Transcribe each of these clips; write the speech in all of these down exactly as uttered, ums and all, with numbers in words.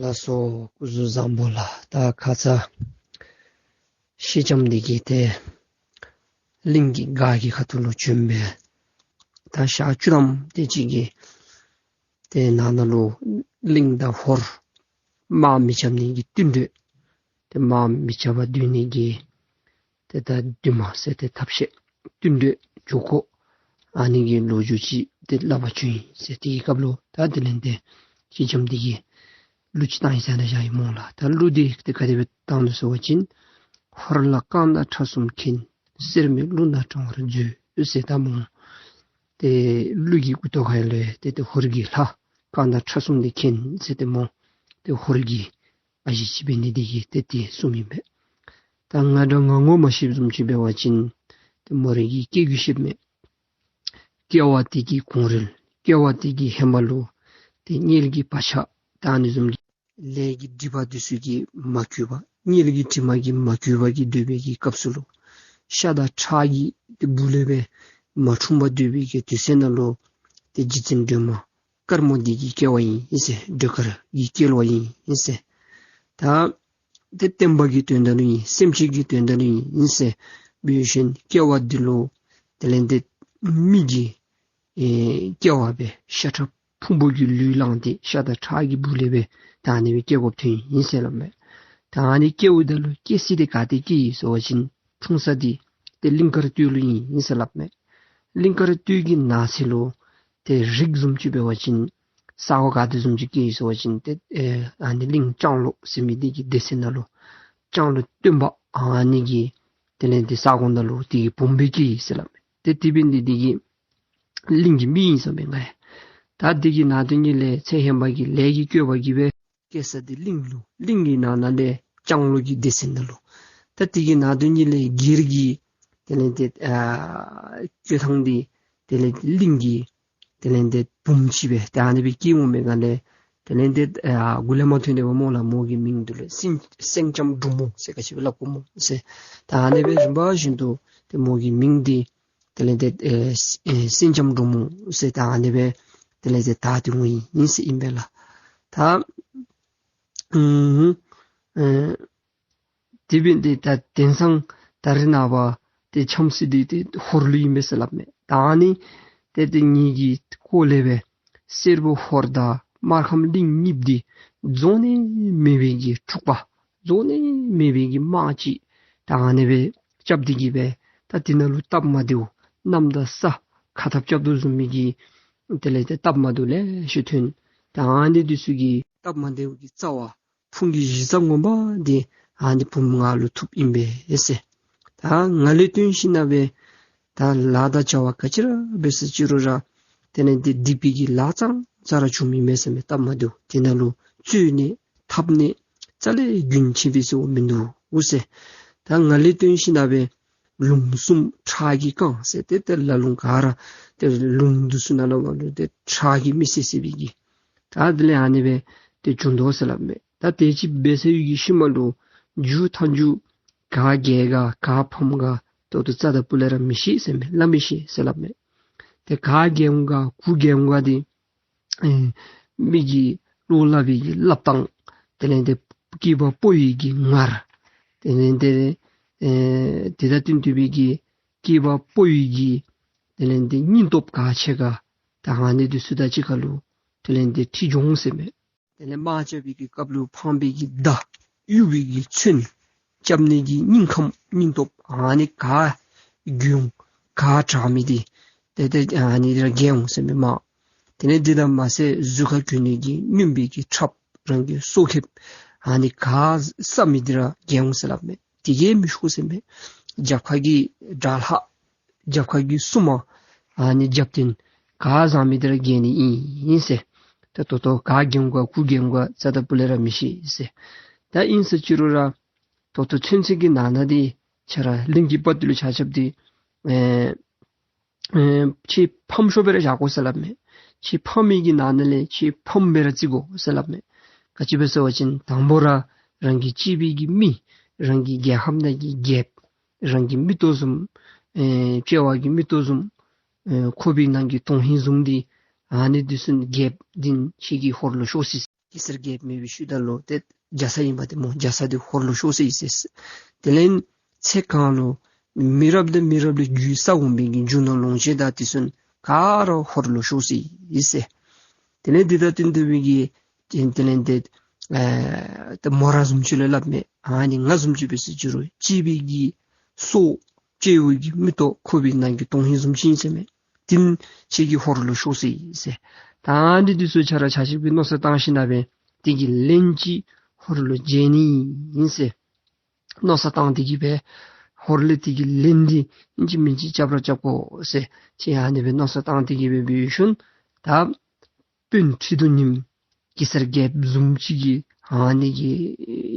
ལགས་སོ། སྐུ་གཟུགས་བཟང་པོ་ལགས། ད་ཁ་ཙ་སེང་ལྕམ་འདི་གིས་ཏེ་གླིང་གི་སྒར་གྱི་ཁ་ཐུག་ལུ་བྱོན་སྦེ་ད་ཞག་བཅུ་ཐམ་དེ་ཅིག་གི་ཏེ་ནང་ན་ལུ་གླིང་དང་ཧོར་དམག་མི་རྐྱབ་ནི་གི་བསྟུན་གྲོས། ཏེ་དམག་མི་རྐྱབ་པར་སྡོད་ནི་གི་ཏེ་ད་བདུན་མ་ཟེར་ཏེ་ཐབས་ཤེས་བསྟུན་གྲོས་འཇོག་དགོ། ཨ་ནི་གི་ལོ་རྒྱུས་ཅིག་ཏེ་སླབ་པར་བྱོན་ཡི་ཟེར། དེའི་སྐབས་ལུ་ད་དེ་ལས་ཏེ་སེང་ལྕམ་འདི་གིས་གླུ་ཅིག་བཏང་ཡི་ཟེར་ན་བཞག་ཡི་སྨོ་ལགས། ད་གླུ་འདི་ཏེ་ག་དེ་སྦེ་བཏང་ནུག་ཟེར་བ་ཅིན། ཧོར་ལ་རྐང་དང་ཁྲག་གསུམ་མཁྱེན། གསེར་མིག་རླུང་དང་འགྲང་བར་མཛོད་ཟེར་ད་སྨོ། ཏེ་གླུ་གི་མགུ་ཏོ་ཁ་ལས་ཏེ་ཏེ་ཧོར་གྱི་ལྷ་རྐང་དང་ཁྲག་གསུམ་འདི་མཁྱེན་ཟེར་ཏེ་སྨོ། ཏེ་ཧོར་གྱི་ཨ་ཞེ་ཅིག་འབད་ནི་འདི་གིས་ཏེ་དེ་གསུངམ་ཨིན་པས། ད་ང་འདྲ་ང་ངོ་མ་ཤེསཔ་བཟུམ་ཅིག་འབད་བ་ཅིན་ཏེ་མོ་རའི་གི་སྐྱེ་རྒྱུད་ཤེསཔ་མས། སྐྱེ་བ་དེ་གི་གོང་རོལ་སྐྱེ་བ་དེ་གི་ཧེ་མ་ལུ་ཏེ་མངལ་གྱི་བག་ཆགས་ད་ཨ་ནི་བཟུམ་གྱི་ལས་ཀྱི་སྒྲིབ་པ་འདི་ཚུ་གིས་མ་གོས་པར་མངལ་གྱི་དྲི་མ་གིས་མ་གོས་པར་གྱི་སྡོད་པའི་གི་སྐབས་སུ་ལུ་ཤ་དང་ཁྲག་གི་ཏེ་སྦུག་ལས་སྦེ་མ་འཁྲུངས་པར་སྡོད་པའི་གི་དུས་ཚོད་ནང་ལུ་ཏེ་རྗེ་བཙུན་སྒྲོལ་མ་དཀར་མོ་འདི་གི་སྐྱེ་བ་ཨིན་ཟེར། སྒྲོལ་དཀར་གྱི་སྐྱེ་བ་ཨིན་ཟེར། ད་ཏེ་བསྟན་པ་གི་དོན་དག་ལུ་ཨིན། སེམས་ཅན་གྱི་དོན་དག་ལུ་ཨིན་ཟེར་འབད་ཞིནམ་སྐྱེ་བ་འདི་ལུ་དེ་ལས་ཏེ་མི་གི་ཨེ་སྐྱེ་བ་སྦེ་ཤ་ཁྲག་ཕུང་པོ་གི་ལུས་བླངས་ཏེ་ཤ་དང་ཁྲག་གི་སྦུག་ལས་སྦེ་ད་ཨ་ནི་སྦེ་སྐྱེ་དགོཔ་ཐོན་ཡི་ཟེར་སླབ་མས། ད་ཨ་ནི་སྐྱེཝ་ད་ལུ་སྐྱེ་ས་འདི་ག་ཏེ་སྐྱེ་ཡི་ཟེར་བ་ཅིན་འཁྲུངས་ས་འདི་ཏེ་གླིང་དཀར་སྟོད་ལུ་ཨིན་ཟེར་སླབ་མས། གླིང་དཀར་སྟོད་ཀྱི་ནང་ཚན་ལུ་ཏེ་རིགས་བཟུམ་ཅིག་འབད་བ་ཅིན་ས་གོ་ག་ཏེ་བཟུམ་ཅིག་སྐྱེ་ཡི་ཟེར་བ་ཅིན་ཏེ་ཨེ་ཨ་ནི་གླིང་ལྕང་ལོ་ཟེར་མི་འདི་གི་སྡེ་ཚན་ནང་ལུ་ལྕང་ལོ་སྟོན་པ་ཨ་ནི་གི་དེ་ལས་ཏེ་ས་གོ་ནང་ལུ་དེ་གི་བུམོ་སྦེ་སྐྱེ་ཡི་ཟེར་སླབ་མས། ཏེ་དེ་འབད་ནི་འདི་གིས་གླིང་གི་མི་ཨིན་ཟེར་མས་ང་ཡང་། ད་དེ་གི་ནང་དོན་ཉིད་ལས་ཚེ་ཧེ་མ་གི་ལས་ཀྱི་བཀོད་པ་གིས་སྦེ་སྐྱེ་ས་འདི་གླིང་ལུ་གླིང་གི་ནང་ན་ལས་ལྕང་ལོ་གི་སྡེ་ཚན་ནང་ལུ། ད་དེ་གི་ནང་དོན་ཉིད་ལས་སྒེར་གྱི་དེ་ལས་ཏེ་ཨ་སྐྱེ་ཐངས་འདི་དེ་ལས་གླིང་གི་དེ་ལས་ཏེ་བུམོ་ཅིག་སྦེ་ཏེ་ཨ་ནི་སྦེ་སྐྱེ་འོང་མས་ག་ལས། དེ་ལས་ཏེ་ཨ་མགུ་ལས་མར་ཐོན་ཏེ་འབདཝ་སྨོ་ལགས། མོ་གི་མིང་འདི་ལུ་སེང་སེང་ལྕམ་འབྲུག་མོ་ཟེར་ག་ཅི་སྦེ་སླབ་དགོཔ་སྨོ་ཟེར། ད་ཨ་ནི་སྦེ་རིམ་པ་བཞིན་དུ་ཏེ་མོ་གི་མིང་འདི་དེ་ལས་ཏེ་ཨེ་ཨེ་སེང་ལྕམ་འབྲུག་མོ་ཟེར་ད་ཨ་ནི་སྦེ་དེ་ལས་ཏེ་ད་ཏེ་འོང་ཡི་ཨིན་ཟེར་ཨིན་པས་ལགས། ད་ཨུམ་ཨེ་དེ་འབད་ནི་འདི་ད་དེང་སང་ད་རེས་ནངས་པ་ཏེ་འཆམ་ས་འདི་ཏེ་ཧོར་ལུ་ཨིན་པས་ཟེར་སླབ་མས། ད་ཨ་ནི་ཏེ་ཏེ་ངེ་གི་སྐོར་ལས་སྦེ་སེར་པོ་ཧོར་དང་སྨར་ཁམས་གླིང་གཉིས་འདི་རྫོགས་ནི་མེད་པའི་གི་འཁྲུག་པ་རྫོགས་ནི་མེད་པའི་གི་དམག་ཅིག་ད་ཨ་ནི་སྦེ་རྐྱབ་སྟེ་གི་སྦེ་ད་དེ་ནང་ལུ་སྟབས་མ་བདེཝ་གནམ་དང་ས་ཁ་འཐབ་རྐྱབ་དོ་བཟུམ་མའི་གི་དེ་ལས་ཏེ་སྟབས་མ་བདེཝ་ལེ་ཤ་ཐོན། ད་ཨ་ནི་འདི་ཚུ་གི་སྟབས་མ་བདེཝ་གི་རྩ་བ་ཕུང་གི་གཞི་རྩ་ངོ་མ་འདི་ཨ་ནི་བུམོ་ང་ལུ་ཐུགཔ་ཨིན་པས་ཟེར། ད་ང་ལས་བརྟེན་ཞིནམ་ལས་ད་ལཱ་དང་བྱ་བ་ག་ཅི་ར་འབད་ཟེར་ཅི་རུང་ར་དེ་ལས་ཏེ་སྡིག་པའི་གི་ལཱ་ཙང་ཙང་ར་བྱུངམ་ཨིན་མས་ཟེར་མས། སྟབས་མ་བདེཝ་དེ་ནང་ལུ་རྩོད་ནི་འཐབ་ནི་རྩ་ལས་རྒྱུན་ཆད་པའི་ཟེར་བ་མིན་འདུག་ཟེར། ད་ང་ལས་བརྟེན་ཞིནམ་ལས་ལུང་གསུམ་ཁྲག་གིས་བཀང་ཟེར་ཏེ་ཏེ་ལ་ལུང་ག་ར་ཏེ་ལུང་འདི་ཚུ་ནང་ལུ་མ་ལུ་ཏེ་ཁྲག་གིས་མི་བསད་བསད་པའི་གི་ད་དེ་ལས་ཨ་ནི་སྦེ་ཏེ་བྱུང་དོ་ཟེར་སླབ་མས། ད་དེ་ཅིག་འབད་ཟེར་བའི་གི་ཤུལ་མ་ལུ་མཇུག་མཐའ་མཇུག་ག་རྒྱལ་ག་ག་ཕམ་ག་ད་ལྟོ་རྩ་དང་སྤུ་ལས་ར་མི་ཤེས་ཟེར་མས། སླབ་མི་ཤེས་ཟེར་སླབ་མས། ཏེ་ག་རྒྱལ་འོང་ག་གུ་རྒྱལ་འོང་ག་འདི་ཨེ་མི་གི་བློ་སླབ་པའི་གི་སླབ་ཐངས་དེ་ལས་ཏེ་སྐྱེས་པ་ཕོ་ཡི་གི་ངར་དེ་ལས་ཏེ་ཨེ་དེ་དང་བསྟུན་ཏེ་སྦེ་གི་སྐྱེས་པ་ཕོ་ཡི་གི་དེ་ལས་ཏེ་སྙིང་སྟོབས་ག་ཆེ་ག་ད་ཨ་ནི་འདི་ཚུ་དང་གཅིག་ཁར་ལུ་དེ་ལས་ཏེ་འཁྲིལ་འགྱོ་འོང་ཟེར་མས། དེ་ལས་དམག་རྐྱབ་པའི་གི་སྐབས་ལུ་འཕང་པའི་གི་མདའ་གཡུག་པའི་གི་མཚོན་རྐྱབ་ནི་གི་སྙིང་ཁམས་སྙིང་སྟོབས་ཨ་ནི་ག་རྒྱུན་ག་དྲག་མི་འདི་ཏེ་ཏེ་ཨ་ནི་འདི་ར་རྒྱལ་འོང་ཟེར་མས་དམག། དེ་ལས་འདི་དང་མ་ཚད་གཟུགས་ཁར་གྱོན་ནི་གི་རྔོན་པའི་གི་ཁྲབ་རང་གི་སོ་ཁེབས་ཨ་ནི་ག་སྲབ་མི་འདི་ར་རྒྱལ་འོང་ཟེར་སླབ་མས། དེ་གིས་མི་ཆོག་ཟེར་མས། རྒྱབ་ཁ་གི་དགྲ་ལྷ་རྒྱབ་ཁ་གི་སྲུང་མ་ཨ་ནི་རྒྱབ་རྟེན་ག་བཟང་མི་འདི་ར་རྒྱལ་ནི་ཨིན་ཟེར། ད་ད་ལྟོ་ག་རྒྱལ་འོང་ག་གུ་རྒྱལ་འོང་ག་རྩ་དང་སྤུ་ལས་ར་མི་ཤེས་ཟེར། ད་ཨིན་ཟེར་ཅི་རུང་ར་ད་ལྟོ་ཚུན་ཚོད་ཀྱི་ནང་ན་འདི་ཁྱེད་ར་གླིང་གི་དཔའ་རྟུལ་ཆ་ཁྱབ་འདི་ཨེ་ཨེ་ཁྱེད་ཕམ་ཤོས་སྦེ་ར་བཞག་དགོ་ཟེར་སླབ་མས། ཁྱེད་ཕམ་མི་གི་ནང་ན་ལས་ཁྱེད་ཕམ་སྦེ་ར་བརྩི་དགོ་ཟེར་སླབ་མས། ག་ཅི་སྦེ་ཟེར་བ་ཅིན་དང་པོ་ར་རང་གི་གཅེས་པའི་གི་མི་རང་གི་རྒྱལ་ཁམས་ནང་གི་རྒྱལཔོ་རང་གི་མིག་ཏོ་བཟུམ་ཨེ་དཔྱལ་བ་གི་མིག་ཏོ་བཟུམ་ཨེ་ཁོག་པའི་ནང་གི་དོན་ཧིང་བཟུམ་འདི་ཨ་ནི་འདི་ཚུ་རྒྱལཔོ་འདི་ཁྱེད་ཀྱི་ཧོར་ལུ་ཤོར་སོ་ཡི། གེ་སར་རྒྱལཔོ་མེད་པའི་ཤུལ་ད་ལུ་ཏེ་རྒྱ་ཚ་ཨིན་པ་ཏེ་སྨོ། རྒྱ་ཚ་འདི་ཧོར་ལུ་ཤོར་སོ་ཡི་ཟེར། དེ་ལས་ཚེ་གང་ལུ་མི་རབས་ལས་མི་རབས་ལུ་རྒྱུད་བསགས་འོང་བའི་གི་རྒྱུ་ནོར་ལོངས་སྤྱོད་དང་དེ་ཚུ་ག་ར་ཧོར་ལུ་ཤོར་སོ་ཡི་ཟེར། དེ་ལས་འདི་དང་བསྟུན་ཏེ་སྦེ་གི་དེ་ལས་ཏེ་ཨེ་ཏེ་མོ་ར་བཟུམ་ཅིག་ལུ་སླབ་མས། ཨ་ནི་ང་བཟུམ་ཅིག་འབད་ཟེར་ཅི་རུང་གཅེས་པའི་གི་སྲོག་གཅེས་པའི་གི་མིག་ཏོ་ཁུ་བའི་ནང་གི་དོན་ཧིང་བཟུམ་ཅིག་ཨིན་ཟེར་མས། དེ་ཁྱོད་ཀྱིས་ཧོར་ལུ་ཤོར་སོ་ཡི་ཟེར། ད་ཨ་ནི་འདི་ཚུ་ཆ་ར་ཆ་ཤིག་སྦེ་མནོ་བསམ་བཏང་ཞིནམ་ལས་དེ་གི་ལན་ཅིག་ཧོར་ལུ་འཇལ་ནི་ཨིན་ཟེར། མནོ་བསམ་བཏང་སྟེ་གི་སྦེ་ཧོར་ལས་དེ་གི་ལན་འདི་ཨིན་ཅི་མིན་ཅི་རྐྱབ་ར་རྐྱབ་དགོ་ཟེར། ཅིག་ཨ་ནི་སྦེ་མནོ་བསམ་བཏང་སྟེ་གི་སྦེ་འབད་ཞིནམ་ད་དཔོན་ཁྲི་གདུགས་ཉིམ་གེ་སར་རྒྱལཔོ་བཟུམ་ཅིག་གི་ཨ་ནི་གི་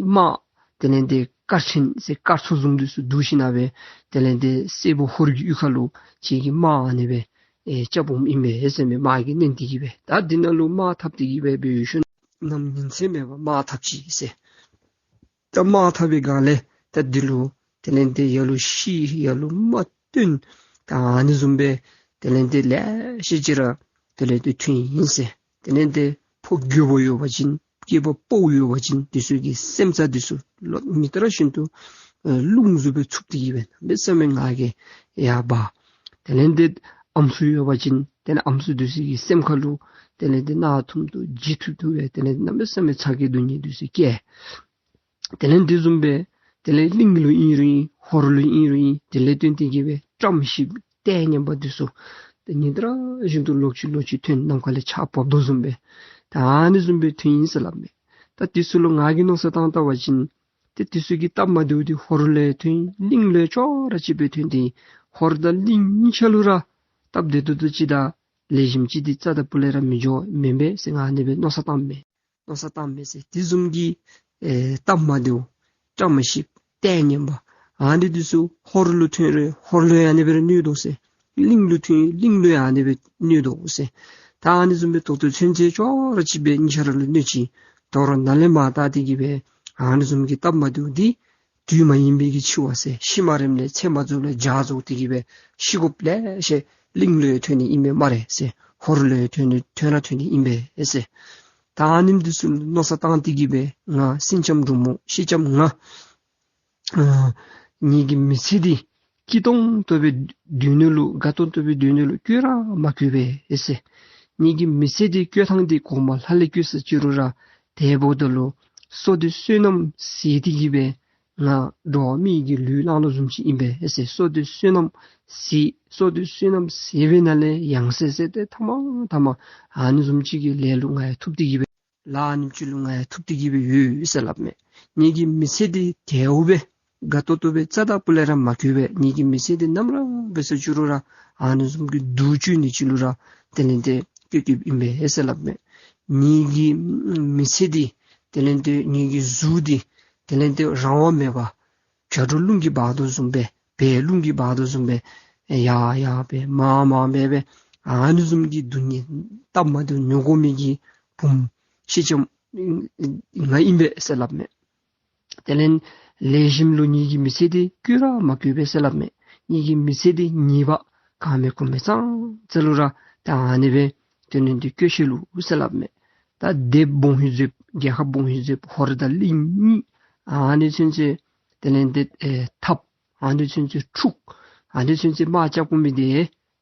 དམག་དེ་ལས་ཏེ་སྐར་ཆེན་ཟེར་སྐར་ཚོགས་བཟུམ་འདི་ཚུ་བསྡུ་ཞིནམ་ལས་དེ་ལས་ཏེ་སྲས་པོ་ཧོར་གྱི་གཡུས་ཁ་ལུ་ཁྱོད་ཀྱིས་དམག་ཨ་ནི་སྦེ་ཨེ་རྐྱབ་འོངམ་ཨིན་པས་ཟེར་མས། དམག་གིས་མནན་ཏེ་གི་སྦེ་ད་འདི་ནང་ལུ་དམག་འཐབ་སྟེ་གི་སྦེ་འབད་ཞིནམ་ནམ་ཉིན་མཚན་མེད་པར་དམག་འཐབ་ཅི་ཟེར། ད་དམག་འཐབ་པའི་སྒང་ལས་ད་འདི་ལུ་དེ་ལས་ཏེ་ཡར་ལུ་ཤི་ཡར་ལུ་མར་བཏོན། ད་ཨ་ནི་བཟུམ་སྦེ་དེ་ལས་ཏེ་ལེ་ཤ་ཅིག་ར་དེ་ལས་ཏེ་ཐོན་ཡི་ཟེར། དེ་ལས་ཏེ་ཕོ་རྒོད་པོ་ཡོད་པ་ཅིན་སྐྱེས་པ་ཕོ་ཡོད་པ་ཅིན་དེ་ཚུ་གི་སེམས་རྩ་དེ་ཚུ་ལོ་མི་ལྟར་བཞིན་དུ་ཨེ་རླུང་བཟུམ་སྦེ་འཚུབ་སྟེ་གི་སྦེ་གནམ་མེད་ས་མེད་ང་རྒྱལ་ཡར་འབར། དེ་ལས་ཏེ་ཨམ་སྲུ་ཡོད་པ་ཅིན་དེ་ལས་ཨམ་སྲུ་དེ་ཚུ་གི་སེམས་ཁ་ལུ་དེ་ལས་ཏེ་ནག་ཐུམ་ཐུམ་འཇིགས་ཐུབ་ཐུབ་སྦེ་དེ་ལས་གནམ་མེད་ས་མེད་ཚ་གྱང་སྡུག་བསྔལ་དེ་ཚུ་སྐྱེ། དེ་ལས་དེ་བཟུམ་སྦེ་དེ་ལས་གླིང་ལུ་ཨིན་རུང་ཨིན་ཧོར་ལུ་ཨིན་རུང་ཨིན་དེ་ལས་བརྟེན་ཏེ་གི་སྦེ་བཀྲམ་ཞིབ་ལྟས་ངན་པ་དེ་ཚུ་ཏེ་ཉིན་ལྟར་བཞིན་དུ་ལོག་ཅི་ལོག་ཅི་ཐོན། ནམ་མཁའ་ལས་ཆརཔ་འབབ་དོ་བཟུམ་སྦེ་ད་ཨ་ནི་བཟུམ་སྦེ་ཐོན་ཡི་ཟེར་སླབ་མས། ད་དེ་ཚུ་ལུ་ང་གིས་མནོ་བསམ་བཏང་བལྟ་བ་ཅིན་ཏེ་དེ་ཚུ་གི་སྟབས་མ་བདེཝ་འདི་ཧོར་ལུ་ཡང་ཐོན་གླིང་ལུ་ཡང་ཅོག་ར་གཅིག་སྦེ་ཐོན་ཏེ་ཧོར་དང་གླིང་གཉིས་ཆ་ལུ་ར་སྟབས་བདེ་ཏོག་ཏོ་ཅིག་དང་ལེགས་ཤོམ་ཅིག་འདི་རྩ་དང་སྤུ་ལས་ར་མི་འགྱོ་མེན་པས་ཟེར་ང་ཨ་ནི་སྦེ་མནོ་བསམ་བཏངམ་མས། མནོ་བསམ་བཏངམ་མས་ཟེར། དེ་བཟུམ་གྱི་ཨེ་སྟབས་མ་བདེཝ་བཀྲམ་ཞིབ་ལྟས་ངན་པ་ཨ་ནི་དེ་ཚུ་ཧོར་ལུ་ཐོན་རུང་ཧོར་ལུ་ཡང་ཨ་ནི་སྦེ་ར་གནོད་དོ་ཟེར། གླིང་ལུ་ཐོན་གླིང་ལུ་ཡང་ཨ་ནི་སྦེ་གནོད་དོ་ཟེར། ད་ཨ་ནི་བཟུམ་སྦེ་ད་ལྟོ་ཚུན་ཚོད་ཅོག་ར་གཅིག་སྦེ་གཉིས་ཆ་ར་ལུ་གནོད་ཅི། དོ་རུང་ནཱ་ལས་མར་ད་དེ་གི་སྦེ་ཨ་ནི་བཟུམ་གྱི་སྟབས་མ་བདེཝ་འདི་དུས་མ་ཡིན་པའི་གི་འཆི་བ་ཟེར། ཤི་མ་རནམ་ལས་ཚེ་མ་རྫོགས་ལས་བྱ་རྫོགས་ཏེ་གི་སྦེ་ཤི་དགོཔ་ལེ་ཤ་གླིང་ལུ་ཡང་ཐོན་ནི་ཨིན་པས་སྨ་རེ་ཟེར། ཧོར་ལུ་ཡང་ཐོན་ནི་ཐོན་ར་ཐོན་ནི་ཨིན་པས་ཟེར། ད་ཨ་ནེམ་འདི་ཚུ་མནོ་བསམ་བཏང་སྟེ་གི་སྦེ་ང་སེང་ལྕམ་འབྲུག་མོ་སེང་ལྕམ་ང་ཨ་ངེ་གི་མི་ཚེ་འདི་སྐྱིད་ཏོང་ཏོ་སྦེ་སྡོད་ནི་ལུ་དགའ་ཏོང་ཏོ་སྦེ་སྡོད་ནི་ལུ་བསྐོས་ར་མ་བསྐོས་པས་ཟེར། ངེ་གི་མི་ཚེ་འདི་བསྐོས་ཐངས་འདི་གོང་མ་ལྷ་ལས་བསྐོས་ཟེར་ཅི་རུང་ར་དེ་འབདཝ་ད་ལུ་བསོད་བདེ་བསོད་ནམས་ཟད་དེ་གི་སྦེ་ང་འགྲོ་བ་མི་གི་ལུས་བླངས་དོ་བཟུམ་ཅིག་ཨིན་པས་ཟེར། བསོད་བདེ་བསོད་ནམས་ཟད་བསོད་བདེ་བསོད་ནམས་ཟད་པའི་ནང་ལས་ཡང་ཟད་ཟད་དེ་ཐ་མ་ཐ་མ་ཨ་ནི་བཟུམ་ཅིག་གི་ལས་ལུ་ང་ཡང་ཐུག་སྟེ་གི་སྦེ་ལཱ་ཨ་ནེམ་ཅིག་ལུ་ང་ཡང་ཐུག་སྟེ་གི་སྦེ་ཡོད་ཟེར་སླབ་མས། ངེ་གི་མི་ཚེ་འདི་དལཝ་སྦེ་དགའ་ཏོག་ཏོ་སྦེ་རྩ་དང་སྤུ་ལས་ར་མ་བསྐོས་པས། ངེ་གི་མི་ཚེ་འདི་ནམ་ར་འབད་ཟེར་ཅི་རུང་ར་ཨ་ནི་བཟུམ་གྱི་སྡུག་བཅུག་ནི་ཅིག་ལུ་ར་དེ་ལས་ཏེ་བསྐོས་བསྐོསཔ་ཨིན་པས་ཟེར་སླབ་མས། ངེ་གི་མི་ཚེ་འདི་དེ་ལས་ཏེ་ངེ་གི་གཟུགས་འདི་དེ་ལས་ཏེ་རང་དབང་མེད་པར་བྱ་འབྲོག་རླུང་གིས་འབག་དོ་བཟུམ་སྦེ་བལ་རླུང་གིས་འབག་དོ་བཟུམ་སྦེ་ཡར་ཡར་སྦེ་མར་མར་སྦེ་སྦེ་ཨ་ནི་བཟུམ་གྱི་སྡུག་བསྔལ་སྟབས་མ་བདེཝ་མྱོང་དགོ་མི་གི་བུམོ་སེང་ལྕམ་ང་ཨིན་པས་ཟེར་སླབ་མས། དེ་ལས་ལེགས་ཤོམ་ལུ་ངེ་གི་མི་ཚེ་འདི་བསྐོས་ར་མ་བསྐོས་པས་ཟེར་སླབ་མས། ངེ་གི་མི་ཚེ་འདི་ཉེས་པ་གང་མེད་ཁུངས་མེད་ཙང་ཙ་ལུ་ར་ད་ཨ་ནི་སྦེ་དེ་ལས་ཏེ་བསྐོས་ཅི་ལོ་ཟེར་སླབ་མས། ད་སྡེ་སྦོམ་ཧིང་འཛོལ་རྒྱལ་ཁབ་སྦོམ་ཧིང་འཛོལ་ཧོར་དང་གླིང་གཉིས་ཨ་ནི་ཚུན་ཚོད་དེ་ལས་ཏེ་ཨེ་འཐབ། ཨ་ནི་ཚུན་ཚོད་འཁྲུག། ཨ་ནི་ཚུན་ཚོད་དམག་རྐྱབ་དགོ་མི་འདི་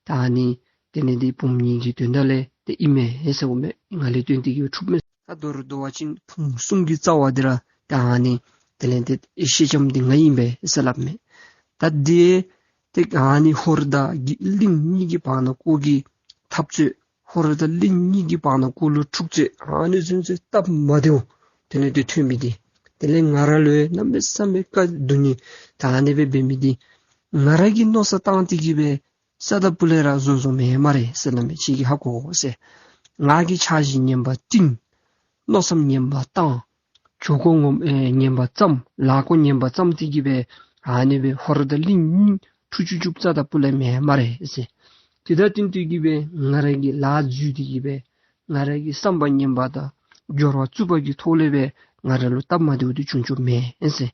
ད་ཨ་ནི་དེ་ལས་ཏེ་བུམོ་ངེ་གི་དོན་དག་ལས་ཏེ་ཨིན་མས་ཟེར་འོང་མས། ང་ལས་བརྟེན་ཏེ་གི་འཁྲུགཔ་མས། ད་མདོར་བསྡུ་བ་ཅིན་བུམོ་གསུམ་གྱི་རྩ་བ་འདི་ར་ད་ཨ་ནི་དེ་ལས་ཏེ་སེང་ལྕམ་འདི་ང་ཨིན་པས་ཟེར་སླབ་མས། ད་འདི་ཏེ་ཨ་ནི་ཧོར་དང་གླིང་གཉིས་ཀྱི་བར་ན་ཀོ་གི་འཐབ་རྩོད་ཧོར་དང་གླིང་གཉིས་ཀྱི་བར་ན་ཀོ་ལུ་འཁྲུག་རྩོད་ཨ་ནི་ཚུན་ཚོད་སྟབས་མ་བདེཝ་དེ་ལས་ཏེ་ཐོན་མི་འདི་དེ་ལས་ང་ར་ལུ་ཡང་གནམ་མེད་ས་མེད་དཀའ་སྡུག་བསྔལ་ད་ཨ་ནི་སྦེ་འབད་མི་འདི་ང་ར་གིས་མནོ་བསམ་བཏང་སྟེ་གི་སྦེ་རྩ་དང་སྤུ་ལས་ར་བཟོ་བཟོཝ་མེན་སྨ་རེ་ཟེར་སླབ་མས། ཁྱེད་ཀྱིས་ཧ་གོ་ཟེར། ང་གིས་འཆར་གཞི་ངན་པ་བཏིང་མནོ་བསམ་ངན་པ་བཏང་། ཇུས་སྐོང་ངོ་ཨེ་ངན་པ་བརྩམས། ལཱ་སྐོར་ངན་པ་བརྩམས་ཏེ་གི་སྦེ་ཨ་ནི་སྦེ་ཧོར་དང་གླིང་གཉིས་འཁྲུག་བཅུག་བཅུགཔ་རྩ་དང་སྤུ་ལས་མེན་སྨ་རེ་ཟེར། དེ་དང་བསྟུན་ཏེ་གི་སྦེ་ང་ར་གིས་ལཱ་འཛོལ་ཏེ་གི་སྦེ་ང་ར་གི་བསམ་པ་ངན་པ་དང་སྦྱོར་བ་རྩུབ་པ་གི་ཐོག་ལས་སྦེ་ང་ར་ལུ་སྟབས་མ་བདེཝ་འདི་བྱུང་བྱུངམ་མེན་ཟེར།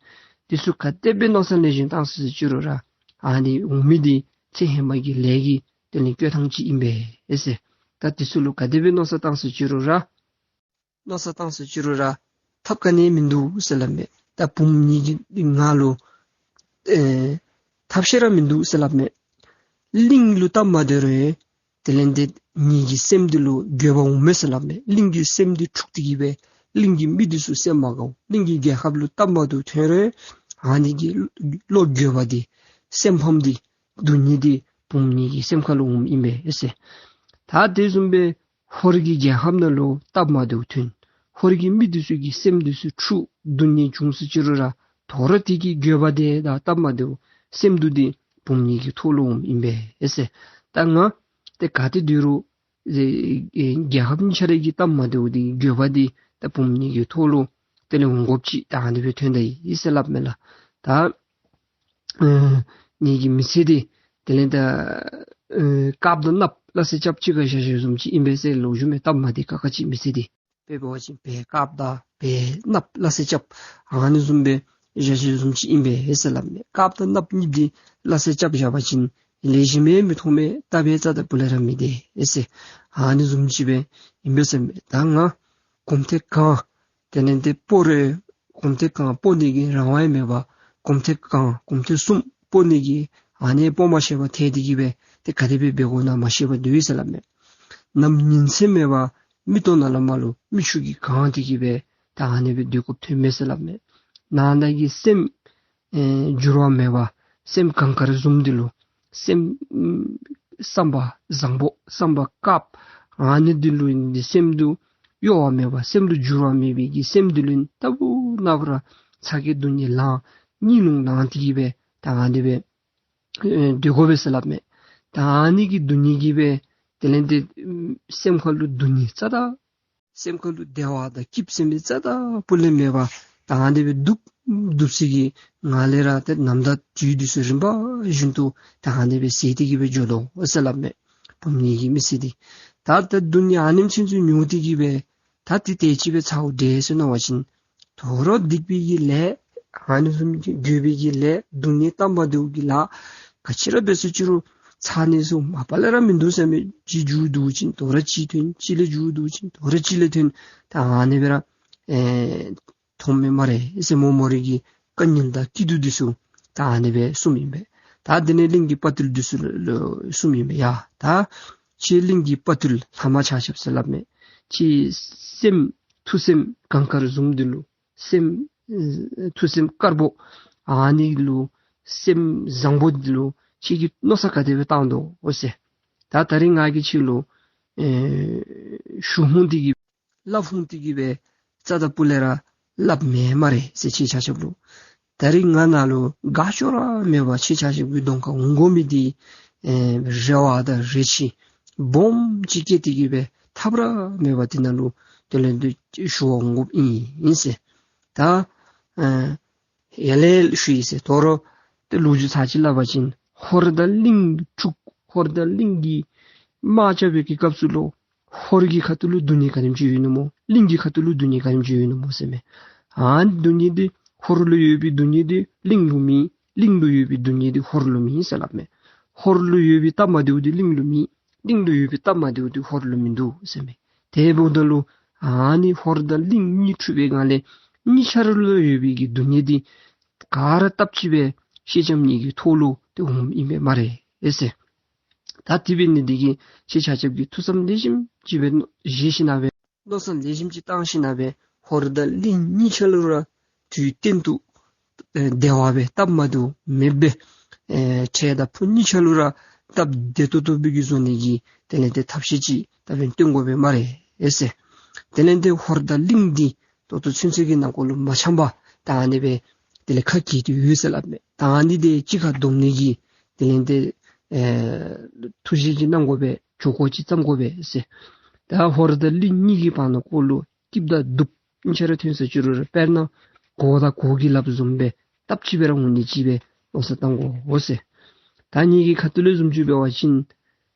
དེ་ཚུ་ག་དེ་སྦེ་མནོ་བསམ་ལེགས་ཤོམ་བཏང་ཟེར་ཅི་རུང་ར་ཨ་ནི་འོང་མི་འདི་ཚེ་ཧེ་མ་གི་ལས་ཀྱི་དེ་ལས་བསྐོས་ཐངས་ཅིག་ཨིན་པས་ཟེར། ད་དེ་ཚུ་ལུ་ག་དེ་སྦེ་མནོ་བསམ་བཏང་ཟེར་ཅི་རུང་ར་ མནོ་བསམ་བཏང་ཟེར་ཅི་རུང་ར་ཐབས་ག་ནི་མིན་འདུག་ཟེར་སླབ་མས། ད་བུམོ་ངེ་གི་ང་ལུ་ཨེ་ཐབས་ཤེས་ར་མིན་འདུག་ཟེར་སླབ་མས། གླིང་ལུ་སྟབས་མ་བདེ་རུང་དེ་ལས་འདི་ངེ་གི་སེམས་འདི་ལུ་འགྱོད་པ་འོང་མས་ཟེར་སླབ་མས། གླིང་གི་སེམས་འདི་འཁྲུགས་ཏེ་གི་སྦེ་གླིང་གི་མི་འདི་ཚུ་སེམས་མ་དགའཝ། གླིང་གི་རྒྱལ་ཁབ་ལུ་སྟབས་མ་བདེཝ་ཐོན་རུང་ཨ་ནི་གི་བློ་འགྱོད་པ་འདི་སེམས་ཕམ་འདི་སྡུག་བསྔལ་འདི་བུམོ་ངེ་གི་སེམས་ཁ་ལུ་འོངམ་ཨིན་པས་ཟེར། ད་དེ་བཟུམ་སྦེ་ཧོར་གྱི་རྒྱལ་ཁབ་ནང་ལུ་སྟབས་མ་བདེཝ་ཐོན། ཧོར་གྱི་མི་འདི་ཚུ་གི་སེམས་འདི་ཚུ་འཁྲུགས་སྡུག་བསྔལ་བྱུང་ཟེར་ཅི་རུང་ར་དོ་རུང་དེ་གི་འགྱོད་པ་འདི་དང་སྟབས་མ་བདེཝ་སེམས་སྡུག་འདི་བུམོ་ངེ་གི་ཐོག་ལུ་འོངམ་ཨིན་པས་ཟེར། ད་ང་ཏེ་ག་ཏེ་སྡོད་རུང་ཨེ་ཨེ་རྒྱལ་ཁབ་གཉིས་ཆ་ར་གི་སྟབས་མ་བདེཝ་འདི་འགྱོད་པ་འདི་ད་བུམོ་ངེ་གི་ཐོག་ལུ་དེ་ལས་འོང་དགོཔ་ཅིག་ད་ཨ་ནི་སྦེ་ཐོན་ད་ཡི་ཟེར་སླབ་མས་ལགས། ད་ཨེ་ངེ་གི་མི་ཚེ་འདི་དེ་ལས་ད་ཨེ་དཀརཔོ་དང་གནགཔོ་སླ་བསྲེ་རྐྱབ་གཅིག་ཁར་བཞག་བཞགཔ་བཟུམ་ཅིག་ཨིན་པས་ཟེར་ལོ་རྒྱུས་མས། སྟབས་མ་བདེ་ཁག་ཁ་ཅིག་མི་ཚེ་འདི་དཔེ་འབད་བ་ཅིན་བལ་དཀརཔོ་དང་བལ་གནགཔོ་སླ་བསྲེ་རྐྱབ་ཨ་ནི་བཟུམ་སྦེ་བཞག་བཞགཔ་བཟུམ་ཅིག་ཨིན་པས་ཟེར་སླབ་མས། དཀརཔོ་དང་གནགཔོ་གཉིས་འདི་སླ་བསྲེ་རྐྱབ་བཞག་པ་ཅིན་ལེགས་ཤོམ་སྦེ་མི་མཐོང་མས། སྟབས་རྩ་དང་སྤུ་ལས་ར་མི་བདེ་ཟེར་ཨ་ནི་བཟུམ་ཅིག་སྦེ་ཨིན་པས་ཟེར་མས། ད་ང་གོམ་ཐེངས་གང་དེ་ལས་འདི་སྤོ་རུང་གོམ་ཐེངས་གང་སྤོ་ནི་གི་རང་དབང་མེད་པར་གོམ་ཐེངས་གང་གོམ་ཐེངས་གསུམ་སྤོ་ནི་གི་ཨ་ནི་སྤོ་མ་ཤེས་པར་ཐལ་ཏེ་གི་སྦེ་ཏེ་ག་དེ་སྦེ་འབད་དགོ་ན་མ་ཤེས་པར་སྡོད་ཡི་ཟེར་སླབ་མས། ནམ་ཉིན་མཚན་མེད་པར་མིག་ཏོ་ནང་ལས་མར་ལུ་མིག་ཆུ་གིས་གང་སྟེ་གི་སྦེ་ད་ཨ་ནི་སྦེ་སྡོད་དགོཔ་ཐོན་མས་ཟེར་སླབ་མས། ནང་ན་གི་སེམས་ཨེ་འགྱུར་བ་མེད་པར་སེམས་གངས་དཀར་བཟུམ་འདི་ལུ་སེམས་ཨམ་བསམ་པ་བཟང་པོ་བསམ་པ་དཀརཔོ་ཨ་ནི་འདི་ལུ་ཨིན་ཏེ་སེམས་འདི་གཡོ་བ་མེད་པར་སེམས་ལུ་འགྱུར་བ་མེད་པའི་གི་སེམས་འདི་ལུ་ཨིན་ལྟ་བུ་ན་བུ་ར་ཚ་གྱང་སྡུག་བསྔལ་ལངས་གཉིད་ལོང་ལངས་ཏེ་གི་སྦེ་ད་ཨ་ནི་སྦེ་ཨེ་སྡོད་དགོ་པས་ཟེར་སླབ་མས། ད་ཨ་ནི་གི་སྡུག་བསྔལ་གྱིས་སྦེ་དེ་ལས་འདི་ཨམ་སེམས་ཁ་ལུ་སྡུག་བསྔལ་རྩ་དང་སེམས་ཁ་ལུ་བདེ་བ་དང་སྐྱིད་སེམས་རྩ་དང་སྤུ་ལས་མེད་པར་ད་ཨ་ནི་སྦེ་སྡུག་སྡུག་ས་གི་ངང་ལས་ར་ཏེ་ནམ་ཟླ་དུས་འདི་ཚུ་རིམ་པ་བཞིན་དུ་ད་ཨ་ནི་སྦེ་ཟད་དེ་གི་སྦེ་འགྱོ་དོ་ཟེར་སླབ་མས། བུམོ་ངེ་གི་མི་ཚེ་འདི་ད་ད་སྡུག་བསྔལ་ཨ་ནེམ་ཅིག་ཚུ་མྱོང་སྟེ་གི་སྦེ་ད་ཏེ་དེ་ཅིག་སྦེ་ཚརཝ་འདྲས་ཟེར་མནོ་བ་ཅིན་དོ་རུང་སྡིག་པའི་གི་ལས་ཨ་ནི་བཟུམ་གྱི་འགྱོད་པའི་གི་ལས་སྡུག་བསྔལ་སྟབས་མ་བདེཝ་གི་ལཱ་ག་ཅི་ར་འབད་ཟེར་ཅི་རུང་ཚར་ནི་ཚུ་མ་པ་ལས་ར་མིན་འདུག་ཟེར་མས། གཅིག་མཇུག་བསྡུ་ཅིན་དོ་རུང་གཅིག་ཐོན། གཅིག་ལས་མཇུག་བསྡུ་ཅིན་དོ་རུང་གཅིག་ལས་ཐོན། ད་ཨ་ནི་སྦེ་ར་ཨེ་མཐོང་མས་སྨ་རེ་ཟེར་མོ་མོ་རའི་གི་དཀའ་ངལ་དང་སྐྱིད་སྡུག་འདི་ཚུ་ད་ཨ་ནི་སྦེ་གསུངམ་ཨིན་པས། ད་དེ་ལས་གླིང་གི་དཔའ་བརྟུལ་འདི་ཚུ་ལུ་གསུངམ་ཨིན་པས། ཡ་ད་ཁྱེད་གླིང་གི་དཔའ་བརྟུལ་ལྷ་མ་ཆ་ཁྱབ་ཟེར་སླབ་མས། ཁྱེད་སེམས་ཐུགས་སེམས་གངས་དཀར་བཟུམ་འདི་ལུ་སེམས་ཨེ་ཐུགས་སེམས་དཀརཔོ་ཨ་ནི་ལུ་སེམས་བཟང་པོ་འདི་ལུ་ཁྱེད་ཀྱིས་མནོ་བསམ་ག་དེ་སྦེ་བཏང་དོ་ཟེར། ད་ད་རིས་ང་གིས་ཁྱེད་ལུ་ཨེ་ཞུ་ཧུང་སྟེ་གི་སླབ་ཧུང་སྟེ་གི་སྦེ་རྩ་དང་སྤུ་ལས་ར་སླབ་མེད་སྨ་རེ་ཟེར། ཁྱེད་ཆ་ཁྱབ་ལུ་ད་རིས་ང་ནཱ་ལུ་དགའ་སྐྱོ་ར་མེད་པར་ཁྱེད་ཆ་ཁྱབ་ཀྱི་གདོང་ཁར་འོང་དགོ་མི་འདི་ཨེ་རེ་བ་དང་རེ་ཆེ་སྦོམ་ཅིག་བསྐྱེད་དེ་གི་སྦེ་ཐབས་ར་མེད་པར་དེ་ནང་ལུ་དེ་ལས་འདི་ཞུ་བར་འོང་དགོཔ་ཨིན་ཟེར། ད་ཨེ་ཡར་ལས་ཞུ་ཡི་ཟེར། དོ་རུང་ཏེ་ལོ་རྒྱུས་ཚར་ཅིག་སླབ་པ་ཅིན་ཧོར་དང་གླིང་འཁྲུག་ཧོར་དང་གླིང་གི་དམག་རྐྱབ་པའི་གི་སྐབས་སུ་ལུ་ཧོར་གྱི་ཁ་ཐུག་ལུ་སྡུག་བསྔལ་ག་དེམ་ཅིག་ཡོད་ནུག་སྨོ། གླིང་གི་ཁ་ཐུག་ལུ་སྡུག་བསྔལ་ག་དེམ་ཅིག་ཡོད་ནུག་སྨོ་ཟེར་མས། ཨ་ནི་སྡུག་བསྔལ་འདི་ཧོར་ལུ་ཡོད་པའི་སྡུག་བསྔལ་འདི་གླིང་ལུ་མེད། གླིང་ལུ་ཡོད་པའི་སྡུག་བསྔལ་འདི་ཧོར་ལུ་མེད་ཟེར་སླབ་མས། ཧོར་ལུ་ཡོད་པའི་སྟབས་མ་བདེཝ་འདི་གླིང་ལུ་མེད། གླིང་ལུ་ཡོད་པའི་སྟབས་མ་བདེཝ་འདི་ཧོར་ལུ་མིན་འདུག་ཟེར་མས། དེ་འབདཝ་ད་ལུ་ཨ་ནི་ཧོར་དང་གླིང་གཉིས་འཁྲུག་པའི་སྒང་ལས་གཉིས་ཆ་ར་ལུ་ཡོད་པའི་གི་སྡུག་བསྔལ་འདི་ག་ར་སྟབས་གཅིག་སྦེ་སེང་ལྕམ་ངེ་གི་ཐོག་ལུ་ཏེ་འོངམ་ཨིན་པས་སྨ་རེ་ཟེར། ད་དེ་འབད་ནི་འདི་གིས་ཁྱེད་ཆ་ཁྱབ་ཀྱིས་ཐུགས་བསམ་ལེགས་ཤོམ་ཅིག་སྦེ་བཞེས་ཞིན་ན་སྦེ་མནོ་བསམ་ལེགས་ཤོམ་ཅིག་བཏང་ཞིན་ན་སྦེ་ཧོར་དང་གླིང་གཉིས་ཆ་ལུ་ར་དུས་གཏན་དུ་ཨེ་བདེ་བ་སྦེ་སྟབས་མ་བདེཝ་མེདཔ་སྦེ་ཨེ་འཕྲལ་དང་ཕུགས་གཉིས་ཆ་ལུ་ར་སྟབས་བདེ་ཏོག་ཏོ་སྦེ་གི་བཟོ་ནི་གི་དེ་ལས་ཏེ་ཐབས་ཤེས་ཅིག་ད་འབདན་སྟོན་དགོ་པས་སྨ་རེ་ཟེར། དེ་ལས་ཏེ་ཧོར་དང་གླིང་འདི་ད་ལྟོ་ཚུན་ཚོད་ཀྱི་ནང་འཁོད་ལུ་མ་འཆམ་པར་ད་ཨ་ནི་སྦེ་དེ་ལས་ཁ་གྱེས་ཏེ་ཡོད་ཟེར་སླབ་མས། ད་ཨ་ནི་འདི་གཅིག་ཁར་བསྡོམ་ནི་གི་དེ་ལས་ཏེ་ཨེ་ཐུགས་བཞེད་ཅིག་གནང་དགོ་པས། ཇུས་འགོད་ཅིག་བརྩམ་དགོ་པས་ཟེར། ད་ཧོར་དང་གླིང་གཉིས་ཀྱི་བར་ན་འཁོད་ལུ་སྐྱིདཔ་དང་སྡུགཔ་གཉིས་ཆ་ར་ཐོན་ཟེར་ཅི་རུང་ར་དཔེར་ན་གོ་དང་གོ་གི་ལགཔ་བཟུམ་སྦེ་སྟབས་གཅིག་སྦེ་ར་འོང་ནི་ཅིག་སྦེ་མནོ་བསམ་བཏང་དགོ་ཟེར། ད་ངེ་གི་ཁ་ཐུག་ལས་བཟུམ་ཅིག་འབད་བ་ཅིན་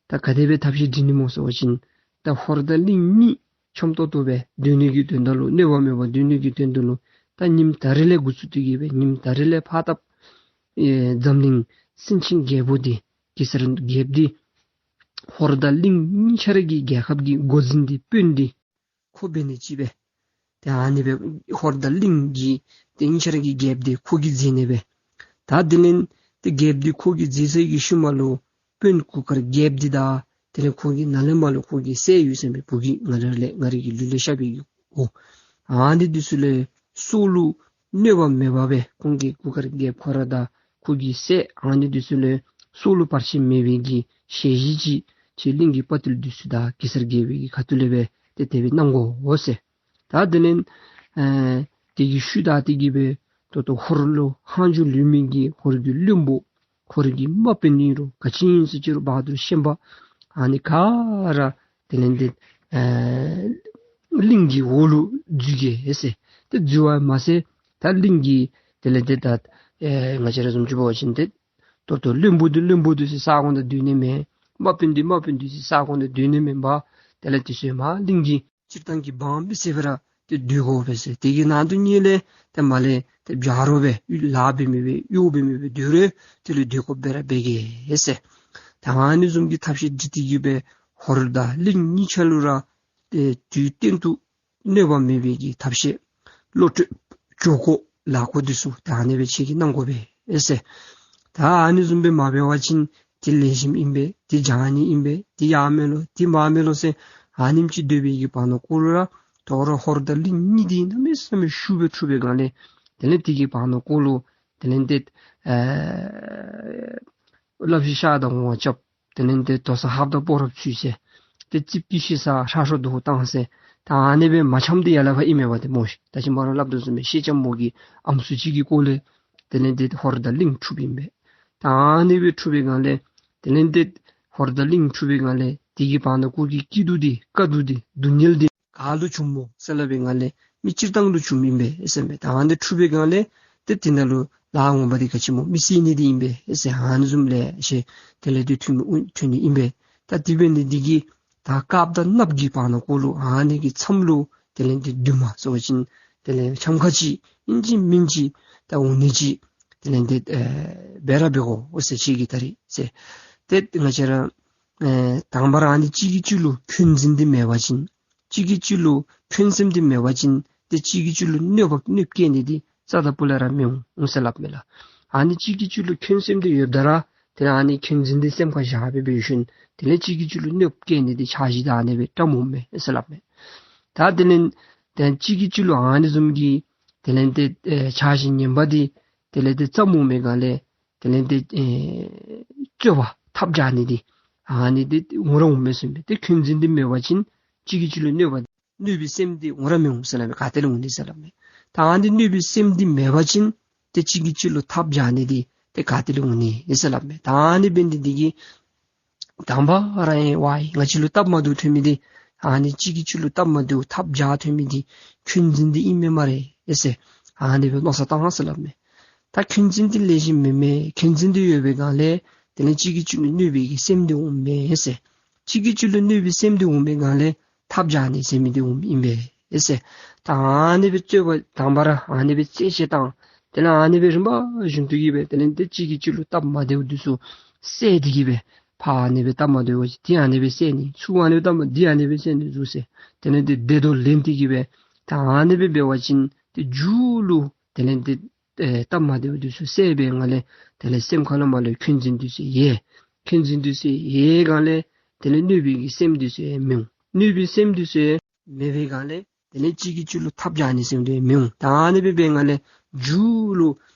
ད་ག་དེ་སྦེ་ཐབས་ཤེས་སྒྲིག་ནི་སྨོ་ཟེར་བ་ཅིན་ད་ཧོར་དང་གླིང་གཉིས་འཆམ་ཏོག་ཏོ་སྦེ་སྡོད་ནི་གི་དོན་དག་ལུ་གནོད་པ་མེད་པར་སྡོད་ནི་གི་དོན་དག་ལུ་ད་ཉིནམ་ད་རིས་ལས་འགོ་བཙུགས་ཏེ་གི་སྦེ་ཉིནམ་ད་རིས་ལས་ཕར་ད་ཨེ་འཛམ་གླིང་སེང་ཆེན་རྒྱལ་པོ་འདི་གེ་སར་རྒྱལཔོ་འདི་ཧོར་དང་གླིང་གཉིས་ཆ་ར་གི་རྒྱལ་ཁབ་ཀྱི་འགོ་འཛིན་འདི་དཔོན་འདི་ཁོ་འབད་ནི་ཅིག་སྦེ་ ཏེ་ཨ་ནི་སྦེ་ཧོར་དང་གླིང་གི་ཏེ་གཉིས་ཆ་ར་གི་རྒྱལཔོ་འདི་ཁོ་གིས་མཛད་ནི་སྦེ། ད་དེ་ལས་ཏེ་རྒྱལཔོ་འདི་ཁོ་གིས་མཛད་ཚར་གྱི་ཤུལ་མ་ལུ་དཔོན་གུར་དཀར་རྒྱལཔོ་འདི་དང་དེ་ལས་ཁོ་གི་ནཱ་ལས་མར་ལུ་ཁོ་གི་སྲས་ཡོད་ཟེར་མི་བུ་གི་ང་ར་ལས་ང་རའི་གི་ལུས་ལས་ཤར་བའི་གི་བུ་ཨ་ནི་འདི་ཚུ་ལུ་སྲོག་ལུ་གནོད་པ་མེད་པར་སྦེ་ཁོང་གི་གུར་དཀར་རྒྱལཔོ་ཁོ་ར་དང་ཁོ་གི་སྲས་ཨ་ནི་འདི་ཚུ་ལུ་སྲོག་ལུ་བར་ཆད་མེད་པའི་གི་ཞལ་བཞེས་ཅིག་ཁྱེད་གླིང་གི་དཔའ་བརྟུལ་འདི་ཚུ་དང་གེ་སར་རྒྱལ་པོའི་གི་ཁ་ཐུག་ལས་སྦེ་ཏེ་དེ་སྦེ་གནང་དགོ་ཟེར། ད་དེ་ལས་ཨེ་དེ་གི་ཤུལ་ད་དེ་གི་སྦེ་ད་ལྟོ་ཧོར་ལུ་ཧང་ཇོ་ལུས་མི་གི་ཧོར་གྱི་བློན་པོ་ཧོར་གྱི་དམག་དཔོན་ཨིན་རུང་ག་ཅི་ཨིན་ཟེར་ཅི་རུང་བ་དུར་ཤན་པ་ཨ་ནི་ག་ར་དེ་ལས་ཏེ་ཨེ་གླིང་གི་འོག་ལུ་འཛུལ་གེ་ཟེར། ཏེ་འཛུལ་བ་མ་ཚད་ད་གླིང་གི་དེ་ལས་ཏེ་ད་ཨེ་ང་བཅས་ར་བཟུམ་ཅིག་འབད་བ་ཅིན་ཏེ་ད་ལྟོ་བློན་པོ་འདི་བློན་པོ་འདི་ཚུ་ས་གོ་ནང་སྡོད་ནི་མེད། དམག་དཔོན་འདི་དམག་དཔོན་འདི་ཚུ་ས་གོ་ནང་སྡོད་ནི་མེད་པར་དེ་ལས་དེ་ཚུ་མར་གླིང་གི་སྤྱིར་བཏང་གི་འབངས་མི་སེར་སྦེ་ར་ཏེ་སྡོད་དགོ་པས་ཟེར། དེ་གི་ནང་དུ་གཉིས་ལས་ཏེ་མར་ལས་ཏེ་བྱ་རོག་སྦེ་ལཱ་འབད་མི་སྦེ་གཡོག་འབད་མི་སྦེ་སྡོད་རུང་དེ་ལུ་སྡོད་དགོཔ་སྦེ་ར་འབད་གེ་ཟེར། ད་ཨ་ནི་བཟུམ་གྱི་ཐབས་ཤེས་སྒྲིག་སྟེ་གི་སྦེ་ཧོར་དང་གླིང་གཉིས་ཆ་ལུ་ར་ཏེ་དུས་གཏན་དུ་གནོད་པ་མེད་པའི་གི་ཐབས་ཤེས་བློ་གྲོས་འགྱོ་དགོ་ལཱ་འགོ་འདི་ཚུ་ད་ཨ་ནི་སྦེ་ཁྱེད་ཀྱིས་གནང་དགོ་པས་ཟེར། ད་ཨ་ནི་བཟུམ་སྦེ་མ་འབད་བ་ཅིན་དེ་ལེགས་ཤོམ་ཨིན་པས། དེ་བྱང་ནི་ཨིན་པས། དེ་ཡར་མེད་ལོ་དེ་མར་མེད་ལོ་ཟེར་ཨ་ནེམ་ཅིག་སྡོད་པའི་གི་བར་ན་ཀོ་ལུ་ར་དོ་རུང་ཧོར་དང་གླིང་གཉིས་འདི་གནམ་མེད་ས་མེད་ཤུགས་སྦེ་འཁྲུགས་པའི་སྒང་ལས་དེ་ལས་དེ་གི་བར་ན་ཀོ་ལུ་དེ་ལས་ཏེ་ཨེ་སླབ་ཞིན་ཤ་དང་ངོ་བ་རྐྱབ། དེ་ལས་ཏེ་དོ་ས་ཧབ་དང་སྤོ་རབ་ཚུད་ཟེར། ཏེ་རྩིགཔ་གི་ཤི་ས་ཧྲ་ཧྲོ་རྡོ་བཏང་ཟེར། ད་ཨ་ནི་སྦེ་མ་འཆམ་སྟེ་ཡར་ལས་ཕར་ཨིན་མས་པ་ཏེ་སྨོ་ཤིག། ད་ཅི་མ་ར་སླབ་དོ་བཟུམ་སྦེ་ཤེས་ལྕམ་མོ་གི་ཨམ་སྲུ་ཅིག་གི་སྐོར་ལས་དེ་ལས་ཏེ་ཧོར་དང་གླིང་འཁྲུགས་པའི་ཨིན་པས། ད་ཨ་ནི་སྦེ་འཁྲུགས་པའི་སྒང་ལས་དེ་ལས་ཏེ་ཧོར་དང་གླིང་འཁྲུགས་པའི་སྒང་ལས་དེ་གི་བར་ན་ཀོ་གི་སྐྱིད་སྡུག་འདི་དཀའ་སྡུག་འདི་སྡུག་བསྔལ་འདི་ག་ལུ་བྱུངམ་སྨོ་ཟེར་སླབ་པའི་སྒང་ལས་མི་སྤྱིར་བཏང་ལུ་བྱུངམ་ཨིན་པས་ཟེར་མས། ད་ཨ་ནི་འཁྲུགས་པའི་སྒང་ལས་ཏེ་དེ་ནང་ལུ་ལཱ་ངོ་མ་འདི་ག་ཅི་སྨོ་མི་བསད་ནི་འདི་ཨིན་པས་ཟེར་ཨ་ནི་བཟུམ་ལེ་ཤ་དེ་ལས་ཏེ་ཐོན་མི་ཐོན་ནི་ཨིན་པས། ད་དེ་འབད་ནི་འདི་གིས་ད་དཀརཔོ་དང་གནགཔོ་གི་བར་ན་ཀོ་ལུ་ཨ་ནི་གི་མཚམས་ལུ་དེ་ལས་ཏེ་བདུད་མ་ཟེར་བ་ཅིན་དེ་ལས་འཆམ་ཁ་ཅིག་ཨིན་ཅི་མིན་ཅི་ད་འོང་ནི་ཅིག་དེ་ལས་ཏེ་ཨེ་འབད་ར་འབད་དགོ་ཟེར་ཅིག་གི་ད་རེས་ཟེར། ཏེ་ང་བཅས་ར་ཨེ་དང་པ་ར་ཨ་ནི་གཅིག་གིས་གཅིག་ལུ་འཁོན་འཛིན་འདི་མེད་པ་ཅིན་གཅིག་གིས་གཅིག་ལུ་འཁོན་སེམས་འདི་མེད་པ་ཅིན་ཏེ་གཅིག་གིས་གཅིག་ལུ་གནོད་པ་གནོདཔ་བཀལ་ནི་འདི་རྩ་དང་སྤུ་ལས་ར་མི་འོང་ཟེར་སླབ་མས་ལགས། ཨ་ནི་གཅིག་གིས་གཅིག་ལུ་འཁོན་སེམས་འདི་ཡོདཔ་ད་ར་དེ་ལས་ཨ་ནི་འཁོན་འཛིན་འདི་སེམས་ཁར་བཞག་སྦེ་འབད་ཞིནམ་དེ་ལས་གཅིག་གིས་གཅིག་ལུ་གནོདཔ་བཀལ་ནི་འདི་འཆར་གཞི་འདི་ཨ་ནི་སྦེ་བཀྲམ་འོང་མས་ཟེར་སླབ་མས། ད་དེ་ལས་ཏེ་གཅིག་གིས་གཅིག་ལུ་ཨ་ནི་བཟུམ་གྱི་དེ་ལས་ཏེ་ཨེ་འཆར་གཞི་ངན་པ་འདི་དེ་ལས་ཏེ་བརྩམ་འོང་པའི་སྒང་ལས་དེ་ལས་ཏེ་ཨེ་རྩོད་པ་འཐབ་རྐྱབ་ནི་འདི་ཨ་ནི་འདི་འོང་ར་འོང་མས་ཟེར་མས། ཏེ་འཁོན་འཛིན་འདི་མེད་པ་ཅིན་གཅིག་གིས་གཅིག་ལུ་གནོད་པ་གནོད་པའི་སེམས་འདི་འོང་ར་མི་འོང་ཟེར་སླབ་མས། ག་ཏེ་ལས་འོང་ནི་ཟེར་སླབ་མས། ད་ཨ་ནི་གནོད་པའི་སེམས་འདི་མེད་པ་ཅིན་ཏེ་གཅིག་གིས་གཅིག་ལུ་འཐབ་རྐྱབ་ནི་འདི་ཏེ་ག་ཏེ་ལས་འོང་ནི་ཟེར་སླབ་མས། ད་ཨ་ནི་འབད་ནི་འདི་གིས་དང་པ་ར་ཨེ་ཝའི་ང་བཅས་ལུ་སྟབས་མ་བདེཝ་ཐོན་མི་འདི་ཨ་ནི་གཅིག་གིས་གཅིག་ལུ་སྟབས་མ་བདེཝ་འཐབ་རྐྱབ་ཐོན་མི་འདི་འཁོན་འཛིན་འདི་ཨིན་མས་སྨ་རེ་ཨེ་ཟེར་ཨ་ནི་སྦེ་མནོ་བསམ་བཏང་ཟེར་སླབ་མས། ད་འཁོན་འཛིན་འདི་ལེགས་ཤོམ་མེན་མས། འཁོན་འཛིན་འདི་ཡོད་པའི་སྒང་ལས་དེ་ལས་གཅིག་གིས་གཅིག་ལུ་གནོད་པའི་གི་སེམས་འདི་འོངམ་མས་ཟེར། གཅིག་གིས་གཅིག་ལུ་གནོད་པའི་སེམས་འདི་འོང་པའི་སྒང་ལས་འཐབ་རྐྱབ་ནི་ཟེར་མི་འདི་འོངམ་ཨིན་པས་ཟེར། ད་ཨ་ནི་སྦེ་རྩོད་པ་དང་པ་ར་ཨ་ནི་སྦེ་རྩོད་བཅད་བཏང་། དེ་ལས་ཨ་ནི་སྦེ་རིམ་པ་བཞིན་དུ་གི་སྦེ་དེ་ལས་ཏེ་གཅིག་གིས་གཅིག་ལུ་སྟབས་མ་བདེཝ་འདི་ཚུ་བསལ་ཏེ་གི་སྦེ་ཕར་ཨ་ནི་སྦེ་སྟབས་མ་བདེཝ་འདི་ཨ་ནི་སྦེ་བསལ་ནི་ཚུར་ཨ་ནི་སྦེ་སྟབས་མ་འདི་ཨ་ནི་སྦེ་བསལ་ནི་ཚུར་ཟེར། དེ་ལས་ཏེ་བདེ་དོ་ལེན་ཏེ་གི་སྦེ་ད་ཨ་ནི་སྦེ་འབད་བ་ཅིན་ཏེ་མཇུག་ལུ་དེ་ལས་ཏེ་ཨེ་སྟབས་མ་བདེཝ་འདི་ཚུ་བསལ་བའི་སྒང་ལས་དེ་ལས་སེམས་ཁ་ལུ་མར་ལུ་འཁོན་འཛིན་འདི་ཚུ་ཡལ། འཁོན་འཛིན་འདི་ཚུ་ཡལ་སྒང་ལས་དེ་ལས་གནོད་པའི་གི་སེམས་འདི་ཚུ་ཡང་མི་འོང་། གནོད་པའི་སེམས་འདི་ཚུ་ཡང་མེད་པའི་སྒང་ལས་དེ་ལས་གཅིག་གིས་གཅིག་ལུ་འཐབ་རྐྱབ་ནི་ཟེར་མི་འདི་ཡང་མི་འོང་། ད་ཨ་ནི་སྦེ་འབད་སྒང་ལས་མཇུག་ལུ་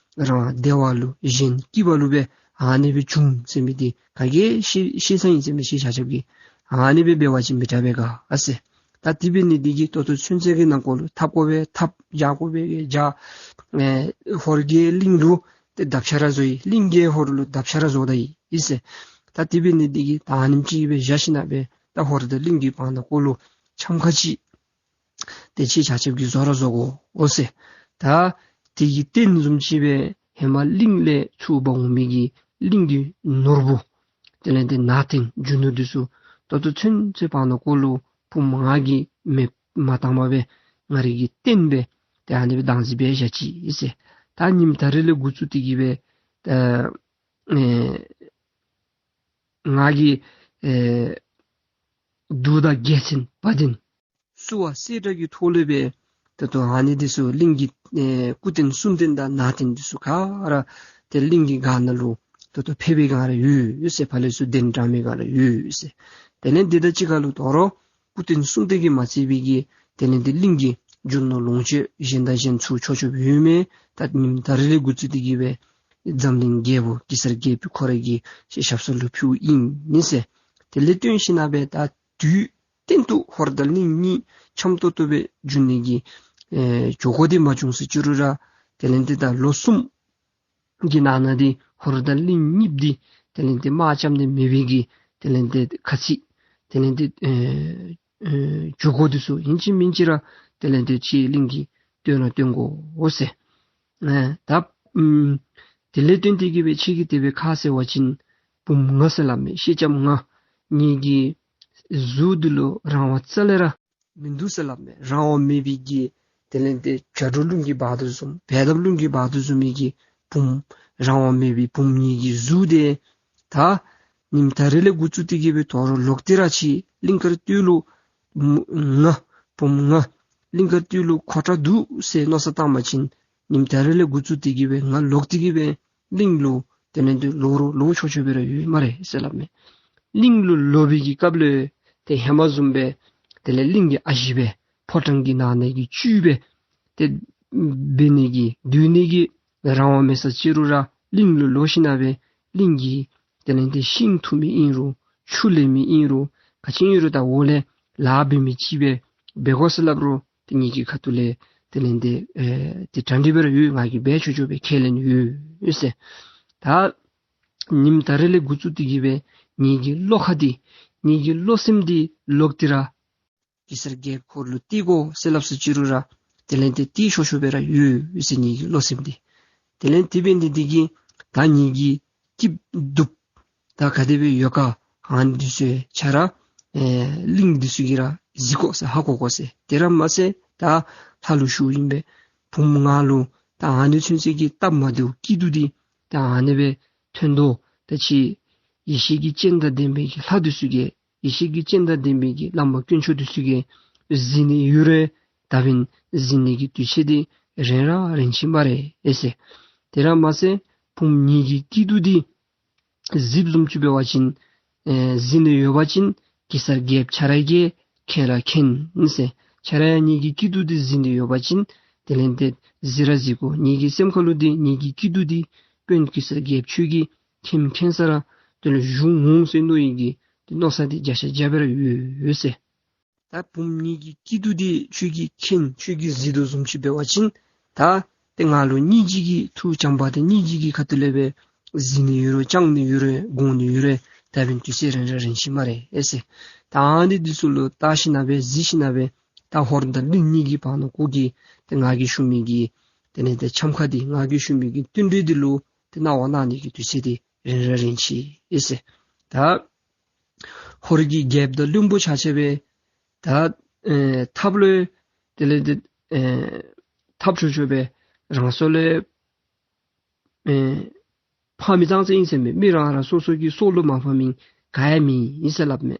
རང་བདེ་བ་ལུ་གཞན་སྐྱིད་པ་ལུ་སྦེ་ཨ་ནི་སྦེ་འབྱུང་ཟེར་མི་འདི་ག་གིས་ཤེས་ཤེས་ས་ཨིན་ཟེར་མི་ཤེས་ཆ་ཁྱབ་ཀྱིས་ཨ་ནི་སྦེ་འབད་བ་ཅིན་མི་དྲག་པས་ག་ཨ་ཟེར། ད་དེ་འབད་ནི་འདི་གིས་ད་ལྟོ་ཚུན་ཚོད་ཀྱི་ནང་འཁོད་ལུ་འཐབ་དགོ་པས་འཐབ་རྐྱབ་དགོ་པས་རྐྱབ། ཨེ་ཧོར་གྱིས་གླིང་ལུ་ཏེ་དགྲ་ཤ་ར་བཟོ་ཡི། གླིང་གིས་ཧོར་ལུ་དགྲ་ཤ་ར་བཟོ་ད་ཡི་ཨིན་ཟེར། ད་དེ་འབད་ནི་འདི་གིས་ད་ཨ་ནེམ་ཅིག་སྦེ་བཞག་ཞིན་ན་སྦེ་ད་ཧོར་དང་གླིང་གི་བར་ན་འཁོད་ལུ་འཆམ་ཁ་ཅིག་ཏེ་ཁྱེད་ཆ་ཁྱབ་ཀྱིས་བཟོ་ར་བཟོ་དགོ་འོ་ཟེར། ད་དེ་གི་རྟེན་བཟུམ་ཅིག་སྦེ་ཧེ་མ་གླིང་ལས་ཚུར་འབག་འོང་མི་གི་གླིང་གི་ནོར་བུ་དེ་ལས་ཏེ་ནང་རྟེན་རྒྱུ་ནོར་འདི་ཚུ་ད་ལྟོ་ཚུན་ཚོད་བར་ན་འཁོད་ལུ་བུམོ་ང་གིས་མེདཔ་མ་བཏང་པར་སྦེ་ང་རའི་གི་རྟེན་སྦེ་ཏེ་ཨ་ནི་སྦེ་བདག་འཛིན་འབད་བཞག་ཅི་ཨིན་ཟེར། ད་ཉིནམ་ད་རིས་ལས་འགོ་བཙུགས་ཏེ་གི་སྦེ་ད་ཨེ་ང་གིས་ཨེ་གདུགས་དང་རྒྱལ་མཚན་བ་དན་བསུ་བ་གསེར་སྒྲེང་གི་ཐོག་ལས་སྦེ་ ད་ལྟོ་ཨ་ནི་འདི་ཚུ་གླིང་གི་ཨེ་སྐུ་རྟེན་གསུང་རྟེན་དང་ནང་རྟེན་འདི་ཚུ་ག་ར་ཏེ་གླིང་གི་སྒར་ནང་ལུ་ད་ལྟོ་ཕེབས་པའི་སྒང་ར་ཡོད་ཟེར། ཕར་ལས་ཚུར་གདན་འདྲེན་མི་སྒང་ར་ཡོད་ཟེར། དེ་ལས་འདི་དང་གཅིག་ཁར་ལུ་དོ་རུང་སྐུ་རྟེན་གསུང་རྟེན་གྱིས་མ་ཚད་པའི་གི་དེ་ལས་འདི་གླིང་གི་རྒྱུ་ནོར་ལོངས་སྤྱོད་གཞན་དང་གཞན་ཚུ་ཆོག་ཆོགཔ་ཡོད་མི་ད་ཉིནམ་ད་རེས་ལས་འགོ་བཙུགས་ཏེ་གི་སྦེ་འཛམ་གླིང་རྒྱལ་པོ་གེ་སར་རྒྱལཔོ་ཁོ་རའི་གི་ཞབས་ས་ལུ་ཕུལཝ་ཨིན་ཟེར། དེ་ལས་བརྟེན་ཞིནམ་ལས་ད་དུས་གཏན་དུ་ཧོར་དང་གླིང་གཉིས་འཆམ་ཏོག་ཏོ་སྦེ་འགྱོ་ནི་གི་ཨེ་འགྱོ་དགོཔ་འདི་མ་བྱུང་ཟེར་ཅི་རུང་ར་དེ་ལས་འདི་ད་ལོ་གསུམ་གི་ནང་ན་འདི་ཧོར་དང་གླིང་གཉིསཔོ་འདི་དེ་ལས་འདི་དམག་རྐྱབ་ནི་མེད་པའི་གི་དེ་ལས་འདི་ཁ་ཚིག་དེ་ལས་འདི་ཨེ་ཨེ་འགྱོ་དགོཔ་འདི་ཚུ་ཨིན་ཅི་མིན་ཅི་ར་དེ་ལས་འདི་ཕྱི་གླིང་གིས་སྟོན་ར་སྟོན་དགོ་ཟེར། ཨེ་ད་ཨམ་དེ་ལས་བརྟེན་ཏེ་གི་སྦེ་ཁྱེད་ཀྱིས་དེ་སྦེ་ཁ་བཟེད་པ་ཅིན་བུམོ་ང་ཟེར་སླབ་མས། སེང་ལྕམ་ང་ངེ་གི་གཟུགས་འདི་ལུ་རང་དབང་རྩ་ལས་ར་མིན་འདུག་ཟེར་སླབ་མས། རང་དབང་མེད་པའི་གི་དེ་ལས་འདི་བྱ་སྒྲོ་རླུང་གིས་འབག་དོ་བཟུམ་བལ་འདབ་རླུང་གིས་འབག་དོ་བཟུམ་མའི་གི་བུམོ་རང་དབང་མེད་པའི་བུམོ་ངེ་གི་གཟུགས་འདི་ད་ཉིནམ་ད་རེས་ལས་འགོ་བཙུགས་ཏེ་གི་སྦེ་དོ་རུང་ལོག་སྟེ་ར་ཕྱི་གླིང་དཀར་སྟོད་ལུ་ང་བུམོ་ང་གླིང་དཀར་སྟོད་ལུ་མཁོ་དྲགས་འདུག་ཟེར་མནོ་བསམ་བཏང་པ་ཅིན་ཉིནམ་ད་རེས་ལས་འགོ་བཙུགས་ཏེ་གི་སྦེ་ང་ལོག་སྟེ་གི་སྦེ་གླིང་ལུ་དེ་ལས་འདི་ལོག་རུང་ལོག་ཆོག་ཆོགཔ་སྦེ་ར་ཡོད་སྨ་རེ་ཟེར་སླབ་མས། གླིང་ལུ་ལོག་པའི་གི་སྐབས་ལུ་ཏེ་ཧེ་མ་བཟུམ་སྦེ་དེ་ལས་གླིང་གི་ཨ་ཞེ་སྦེ་ཕོ་བྲང་གི་ནང་ན་གི་བཅུད་སྦེ་ཏེ་འབད་ནི་གི་སྡོད་ནི་གི་རང་དབང་མེད་ས་ཅི་རུང་ར་གླིང་ལུ་ལོག་ཞིནམ་ལས་གླིང་གི་དེ་ལས་འདི་ཤིང་འཐུ་མི་ཨིན་རུང་ཆུ་ལེན་མི་ཨིན་རུང་ག་ཅི་ཨིན་རུང་ད་འོག་ལས་ལཱ་འབད་མི་ཅིག་སྦེ་འབད་དགོ་ཟེར་སླབ་རུང་ཏེ་ངེ་གི་ཁ་ཐུག་ལས་དེ་ལས་འདི་ཨེ་ཏེ་གྲ་སྒྲིག་འབད་ར་ཡོད། ང་གིས་འབད་ཆོག་ཆོག་སྦེ་ཁས་ལེན་ཡོད་ཟེར། ད་ཉིནམ་ད་རེས་ལས་འགོ་བཙུགས་ཏེ་གི་སྦེ་ངེ་གི་བློ་ཁ་འདི་ངེ་གི་བློ་སེམས་འདི་ལོག་སྟེ་ར་གེ་སར་རྒྱལཔོ་ཁོ་ལུ་གཏད་དགོ་ཟེར་སླབ་ས་ཅི་རུང་ར་དེ་ལས་འདི་གཏད་ཆོག་ཆོགཔ་སྦེ་ར་ཡོད་ཟེར་ངེ་གི་བློ་སེམས་འདི། དེ་ལས་འདི་འབད་ནི་འདི་གིས་ད་ངེ་གི་སྐྱིདཔ་སྡུགཔ་ད་ག་དེ་སྦེ་ཡོད་ག་ཨ་ནི་འདི་ཚུ་ཆ་ར་ཨེ་གླིང་འདི་ཚུ་གིས་ར་གཟིགས་དགོ་ཟེར་ཧ་གོ་དགོ་ཟེར། དེ་ར་མ་ཚད་ད་ལྷ་ལུ་ཞུཝ་ཨིན་པས། བུམོ་ང་ལུ་ད་ཨ་ནི་ཚུན་ཚོད་ཀྱི་སྟབས་མ་བདེཝ་སྐྱིད་སྡུག་འདི་ད་ཨ་ནི་སྦེ་ཐོན་དོ། ད་ཅི་ཡེ་ཤེས་ཀྱི་སྤྱན་དང་ལྡན་པའི་གི་ལྷ་འདི་ཚུ་གིས་ཡེ་ཤེས་ཀྱི་སྤྱན་དང་ལྡན་པའི་གི་བླ་མ་དཀོན་མཆོག་འདི་ཚུ་གིས་གཟིགས་ནི་ཡོད་རུང་ད་འབདན་གཟིགས་ནི་གི་དུས་ཚོད་འདི་རན་ར་རན་ཅི་སྨ་རེ་ཨེ་ཟེར། དེ་ར་མ་ཚད་བུམོ་ངེ་གི་སྐྱིད་སྡུག་འདི་གཟིགསཔ་བཟུམ་ཅིག་འབད་བ་ཅིན་ཨེ་གཟིགས་ནི་ཡོད་པ་ཅིན་གེ་སར་རྒྱལཔོ་ཁྱོད་ར་གིས་མཁྱེན་ར་མཁྱེན་ཟེར། ཁྱོད་ར་ཡང་ངེ་གི་སྐྱིད་སྡུག་འདི་གཟིགས་ནི་ཡོད་པ་ཅིན་དེ་ལས་འདི་གཟིགས་ར་གཟིགས་དགོ། ངེ་གི་སེམས་ཁ་ལུ་འདི་ངེ་གི་སྐྱིད་སྡུག་འདི་དཔོན་གེ་སར་རྒྱལཔོ་ཁྱོད་ཀྱིས་མཁྱེན་མཁྱེན་ས་ར་དེ་ལུ་བཞུགས་འོང་ཟེར་མནོ་ཡི་གི་འདི་མནོ་ས་འདི་བརྒྱ་ཆ་བརྒྱ་སྦེ་ར་ཡོད་ཡོད་ཟེར། ད་བུམོ་ངེ་གི་སྐྱིད་སྡུག་འདི་ཁྱོད་ཀྱིས་མཁྱེན་ཁྱོད་ཀྱིས་གཟིགས་དོ་བཟུམ་ཅིག་འབད་བ་ཅིན་ད་ཏེ་ང་ལུ་སྙིང་རྗེ་གི་ཐུགས་བྱམས་པ་དང་སྙིང་རྗེ་གི་ཁ་ཐུག་ལས་སྦེ་གཟིགས་ནི་ཡོད་རུང་བཅང་ནི་ཡོད་རུང་དགོངས་ནི་ཡོད་རུང་ད་འབདན་དུས་ཚོད་རན་ར་རན་ཅི་སྨ་རེ་ཨེ་ཟེར། ད་ཨ་ནི་འདི་ཚུ་ལུ་བལྟ་ཞིནམ་ལས་གཟིགས་ཞིནམ་ལས་ད་ཧོར་དང་གླིང་གཉིས་ཀྱི་བར་ན་གུ་གི་ཏེ་ང་གིས་ཞུ་མི་གི་དེ་ལས་ཏེ་འཆམ་ཁ་འདི་ང་གིས་ཞུ་མི་གི་བསྟུན་གྲོས་འདི་ལུ་ཏེ་གནང་བ་གནང་ནི་གི་དུས་ཚོད་འདི་རན་ར་རན་ཅི་ཨེ་ཟེར། ད་ཧོར་གྱི་རྒྱལཔོ་དང་བློན་པོ་ཆ་ཁྱབ་སྦེ་ད་ཨེ་ཐབས་ལུ་དེ་ལས་ཏེ་ཨེ་ཐབས་ཆོག་ཆོག་སྦེ་རང་སོ་ལུ་ཨེ་ཕངས་མི་ཙང་ཙ་ཨིན་ཟེར་མས། མི་རང་རང་སོ་སོ་གི་སྲོག་ལུ་མ་ཕངས་མི་ག་ཡང་མེད་ཨིན་ཟེར་སླབ་མས།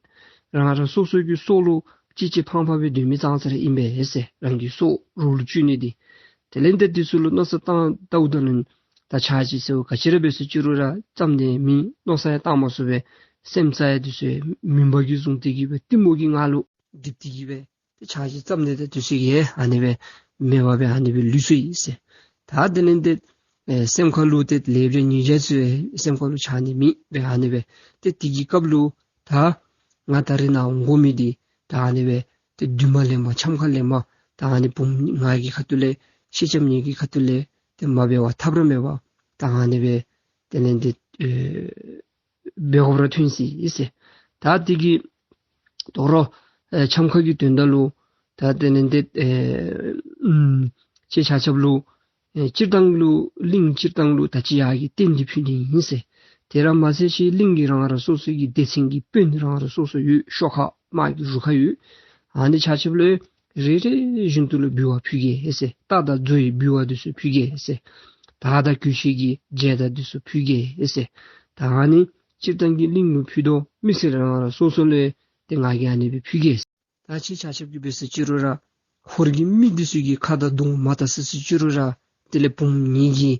རང་རང་སོ་སོ་གི་སྲོག་ལུ་ཅིག་ཅིག་ཕངས་ཕངས་སྦེ་སྡོད་མི་ཙང་ཙ་ར་ཨིན་པས་ཟེར། རང་གི་སྲོག་རོགས་ལུ་གཅོད་ནི་འདི། དེ་ལས་ཏེ་འདི་ཚུ་ལུ་མནོ་བསམ་བཏང་བལྟཝ་ད་ལུ་ད་ཆ་ཁྱབ་ཟེར་བ་ག་ཅི་ར་འབད་ཟེར་ཅི་རུང་ར་བརྩམ་ནི་མེད། མནོ་བསམ་ཡང་བཏང་མ་ཚུགས་པས། སེམས་རྩ་ཡ་འདི་ཚུ་མུན་པ་གིས་བཟུང་སྟེ་གི་སྦེ་གཏི་མུག་གི་ངང་ལུ་སྒྲིབ་སྟེ་གི་སྦེ་ཏེ་ཆ་ཁྱབ་བརྩམ་ནི་དང་འདི་ཚུ་གིས་ཨ་ནི་སྦེ་མེད་པ་སྦེ་ཨ་ནི་སྦེ་ལུས་སོ་ཡི་ཟེར། ད་དེ་ལས་ཏེ་ཨེ་སེམས་ཁ་ལུ་ཏེ་ལེགས་སྦྱར་ཉེས་སྦྱར་ཚུ་སེམས་ཁ་ལུ་ཆགས་ནི་མེད་པར་ཨ་ནི་སྦེ་ཏེ་དེ་གི་སྐབས་ལུ་ད་ང་ད་རེས་ནཱ་འོང་དགོ་མི་འདི་ད་ཨ་ནི་སྦེ་ཏེ་འདུན་མ་ལེན་པར་འཆམ་ཁ་ལེན་པར་ད་ཨ་ནི་བུམོ་ང་གི་ཁ་ཐུག་ལས་སེང་ལྕམ་ངེ་གི་ཁ་ཐུག་ལས་ཏེ་མ་འབད་བར་ཐབས་ར་མེད་པར་ད་ཨ་ནི་སྦེ་དེ་ལས་ཏེ་ཨེ་འབད་དགོཔ་ར་ཐོན་ཅི་ཨིན་ཟེར། ད་དེ་གི་དོ་རུང་ཨེ་འཆམ་ཁ་གི་དོན་དག་ལུ་ད་དེ་ལས་ཏེ་ཨེ་ཨུམ་ཁྱེད་ཆ་ཁྱབ་ལུ་ཨེ་སྤྱིར་བཏང་ལུ་གླིང་སྤྱིར་བཏང་ལུ་ད་ཅི་ཡར་གྱི་རྟེན་འདི་ཕུལ་ནི་ཨིན་ཟེར། དེ་ར་མ་ཚད་ཅིག་གླིང་གི་རང་རང་སོ་སོ་གི་སྡེ་ཚན་གྱི་དཔོན་རང་རང་སོ་སོ་ཡོད། ཤོག་ཁ་དམག་གི་རུ་ཁག་ཡོད། ཨ་ནི་ཆ་ཁྱབ་ལུ་རེ་རེ་བཞིན་དུ་ལུ་འབུལ་བ་ཕུལ་གེ་ཟེར། རྟ་དང་མཛོ་ཡི་འབུལ་བ་འདི་ཚུ་ཕུལ་གེ་ཟེར། དར་དང་གོས་ཆེན་གྱི་རྒྱན་དང་འདི་ཚུ་ཕུལ་གེ་ཟེར། ད་ཨ་ནི་སྤྱིར་བཏང་གི་གླིང་ལུ་ཕུལ་དོ། མི་སེར་རང་རང་སོ་སོ་ལུ་ཏེ་ང་གིས་ཨ་ནི་སྦེ་ཕུལ་གེ་ཟེར། ད་ཁྱེད་ཆ་ཁྱབ་ཀྱིས་འབད་ཟེར་ཅི་རུང་ར་ ཧོར་གྱི་མི་འདི་ཚུ་གིས་ཁ་དང་གདོང་མ་བལྟ་ས་ཅིག་ཅིག་རུང་ར་དེ་ལས་བུམོ་ངེ་གི་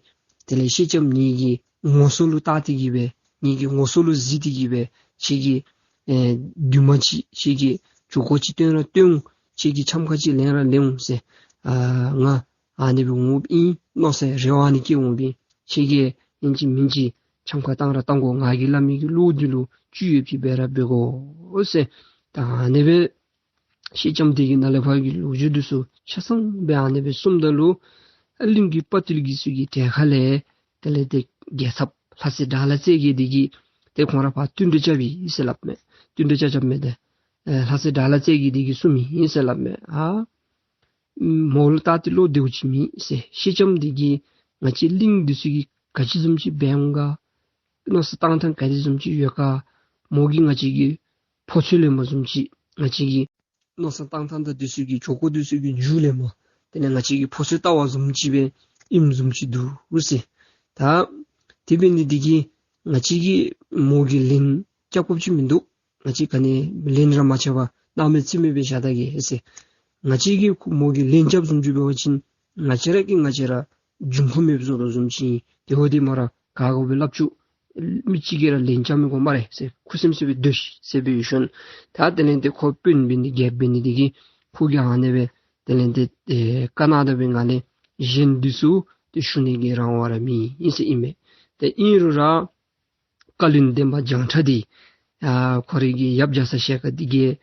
དེ་ལས་སེང་ལྕམ་ངེ་གི་ངོ་སོ་ལུ་བལྟ་སྟེ་གི་སྦེ་ངེ་གི་ངོ་སོ་ལུ་གཟིགས་ཏེ་གི་སྦེ་ཁྱེད་ཀྱིས་ཨེ་འདུན་མ་ཅིག་ཁྱེད་ཀྱིས་ཆོ་ག་ཅིག་སྟོན་ར་སྟོན་འོང་། ཁྱེད་ཀྱིས་འཆམ་ཁ་ཅིག་ལེན་ར་ལེན་འོང་ཟེར། ཨ་ང་ཨ་ནི་སྦེ་འོང་འོངམ་ཨིན་མནོ་ས་རེ་བ་ཨ་ནི་བསྐྱེད་འོངམ་ཨིན། ཁྱེད་ཀྱིས་ཨིན་ཅི་མིན་ཅི་འཆམ་ཁ་བཏང་ར་བཏང་དགོ། ང་གིས་སླབ་མི་གི་བློ་འདི་ལུ་བཅུད་ཡོདཔ་ཅིག་འབད་ར་འབད་དགོ་ཟེར། ད་ཨ་ནི་སྦེ་སེང་ལྕམ་འདི་གིས་ནཱ་ལས་ཕར་གྱི་ལོ་རྒྱུས་འདི་ཚུ་ཆ་ཚང་སྦེ་ཨ་ནི་སྦེ་གསུངམ་ད་ལུ་གླིང་གི་དཔའ་བརྟུལ་གྱི་ཚུ་གི་གྲལ་ཁ་ལས་དེ་ལས་ཏེ་རྒྱལ་ཚབ་ལྷ་སྲས་དགྲ་ལྷ་རྩེ་རྒྱལ་འདི་གིས་ཏེ་ཁོང་ར་ཕར་བསྟུན་གྲོས་རྐྱབ་ཡི་ཟེར་སླབ་མས། བསྟུན་གྲོས་རྐྱབ་རྐྱབ་མི་འདི་ཨེ་ལྷ་སྲས་དགྲ་ལྷ་རྩེ་རྒྱལ་འདི་གིས་གསུངམ་ཨིན་ཟེར་སླབ་མས། ཨ་མོ་ལུ་བལྟ་སྟེ་བློ་བདེཝ་ཅིག་མེད་ཟེར། སེང་ལྕམ་འདི་གིས་ང་བཅས་གླིང་འདི་ཚུ་གིས་ག་ཅི་བཟུམ་ཅིག་འབད་འོང་ག། མནོ་བསམ་བཏང་ཐངས་ག་དེ་བཟུམ་ཅིག་ཡོད་ག། མོ་གིས་ང་བཅས་ཀྱི་ཕོ་ཚོད་ལེན་པ་བཟུམ་ཅིག་ང་བཅས་ཀྱི་མནོ་བསམ་བཏང་ཐངས་དང་འདི་ཚུ་གི་ཆོ་ག་འདི་ཚུ་གི་མཇུག་ལེན་པ་དེ་ལས་ང་བཅས་ཀྱི་ཕོ་ཚོད་བལྟ་བ་བཟུམ་ཅིག་སྦེ་ཨིནམ་བཟུམ་ཅིག་འདུག་ཟེར། ད་དེ་འབད་ནི་འདི་གིས་ང་བཅས་ཀྱིས་མོ་གི་ལན་རྐྱབ་དགོཔ་ཅིག་མིན་འདུག། ང་བཅས་ག་ནི་ལན་ར་མ་རྐྱབ་པར་སྣང་མེད་རྩེ་མེད་སྦེ་བཞག་ད་གེ་ཟེར། ང་བཅས་ཀྱིས་མོ་གི་ལན་རྐྱབ་བཟུམ་ཅིག་འབད་བ་ཅིན་ང་བཅས་ར་གིས་ང་བཅས་ར་འབྱུང་ཁུངས་མེདཔ་བཟོ་དོ་བཟུམ་ཅིག་ཨིན། དེ་འབདཝ་ད་མོ་ར་ག་དགོ་སྦེ་སླབ་བཅུག། མི་གཅིག་གིས་ར་ལན་རྐྱབ་མི་དགོ་སྨ་རེ་ཟེར། ཁུ་སིམ་སིམ་སྦེ་སྡོད་ཤིག་ཟེར་སྦེ་ཡོད་ཤོང་། ད་དེ་ལས་ཏེ་ཁོ་དཔོན་འབད་ནི་རྒྱལཔོ་འབད་ནི་འདི་གིས་ཁོ་གིས་ཨ་ནི་སྦེ་དེ་ལས་ཏེ་ཨེ་བཀའ་གནང་ད་བའི་ངང་ལས་གཞན་འདི་ཚུ་ཏེ་ཞུ་ནི་གི་རང་དབང་ར་མེད་ཨིན་ཟེར་ཨིན་མས། ཏེ་ཨིན་རུང་ར་བཀའ་བློན་འདན་མ་བྱང་ཁྲ་འདི་ཨ་ཁོ་རའི་གི་ཡབ་རྒྱ་ཚ་ཞལ་དཀར་འདི་གིས་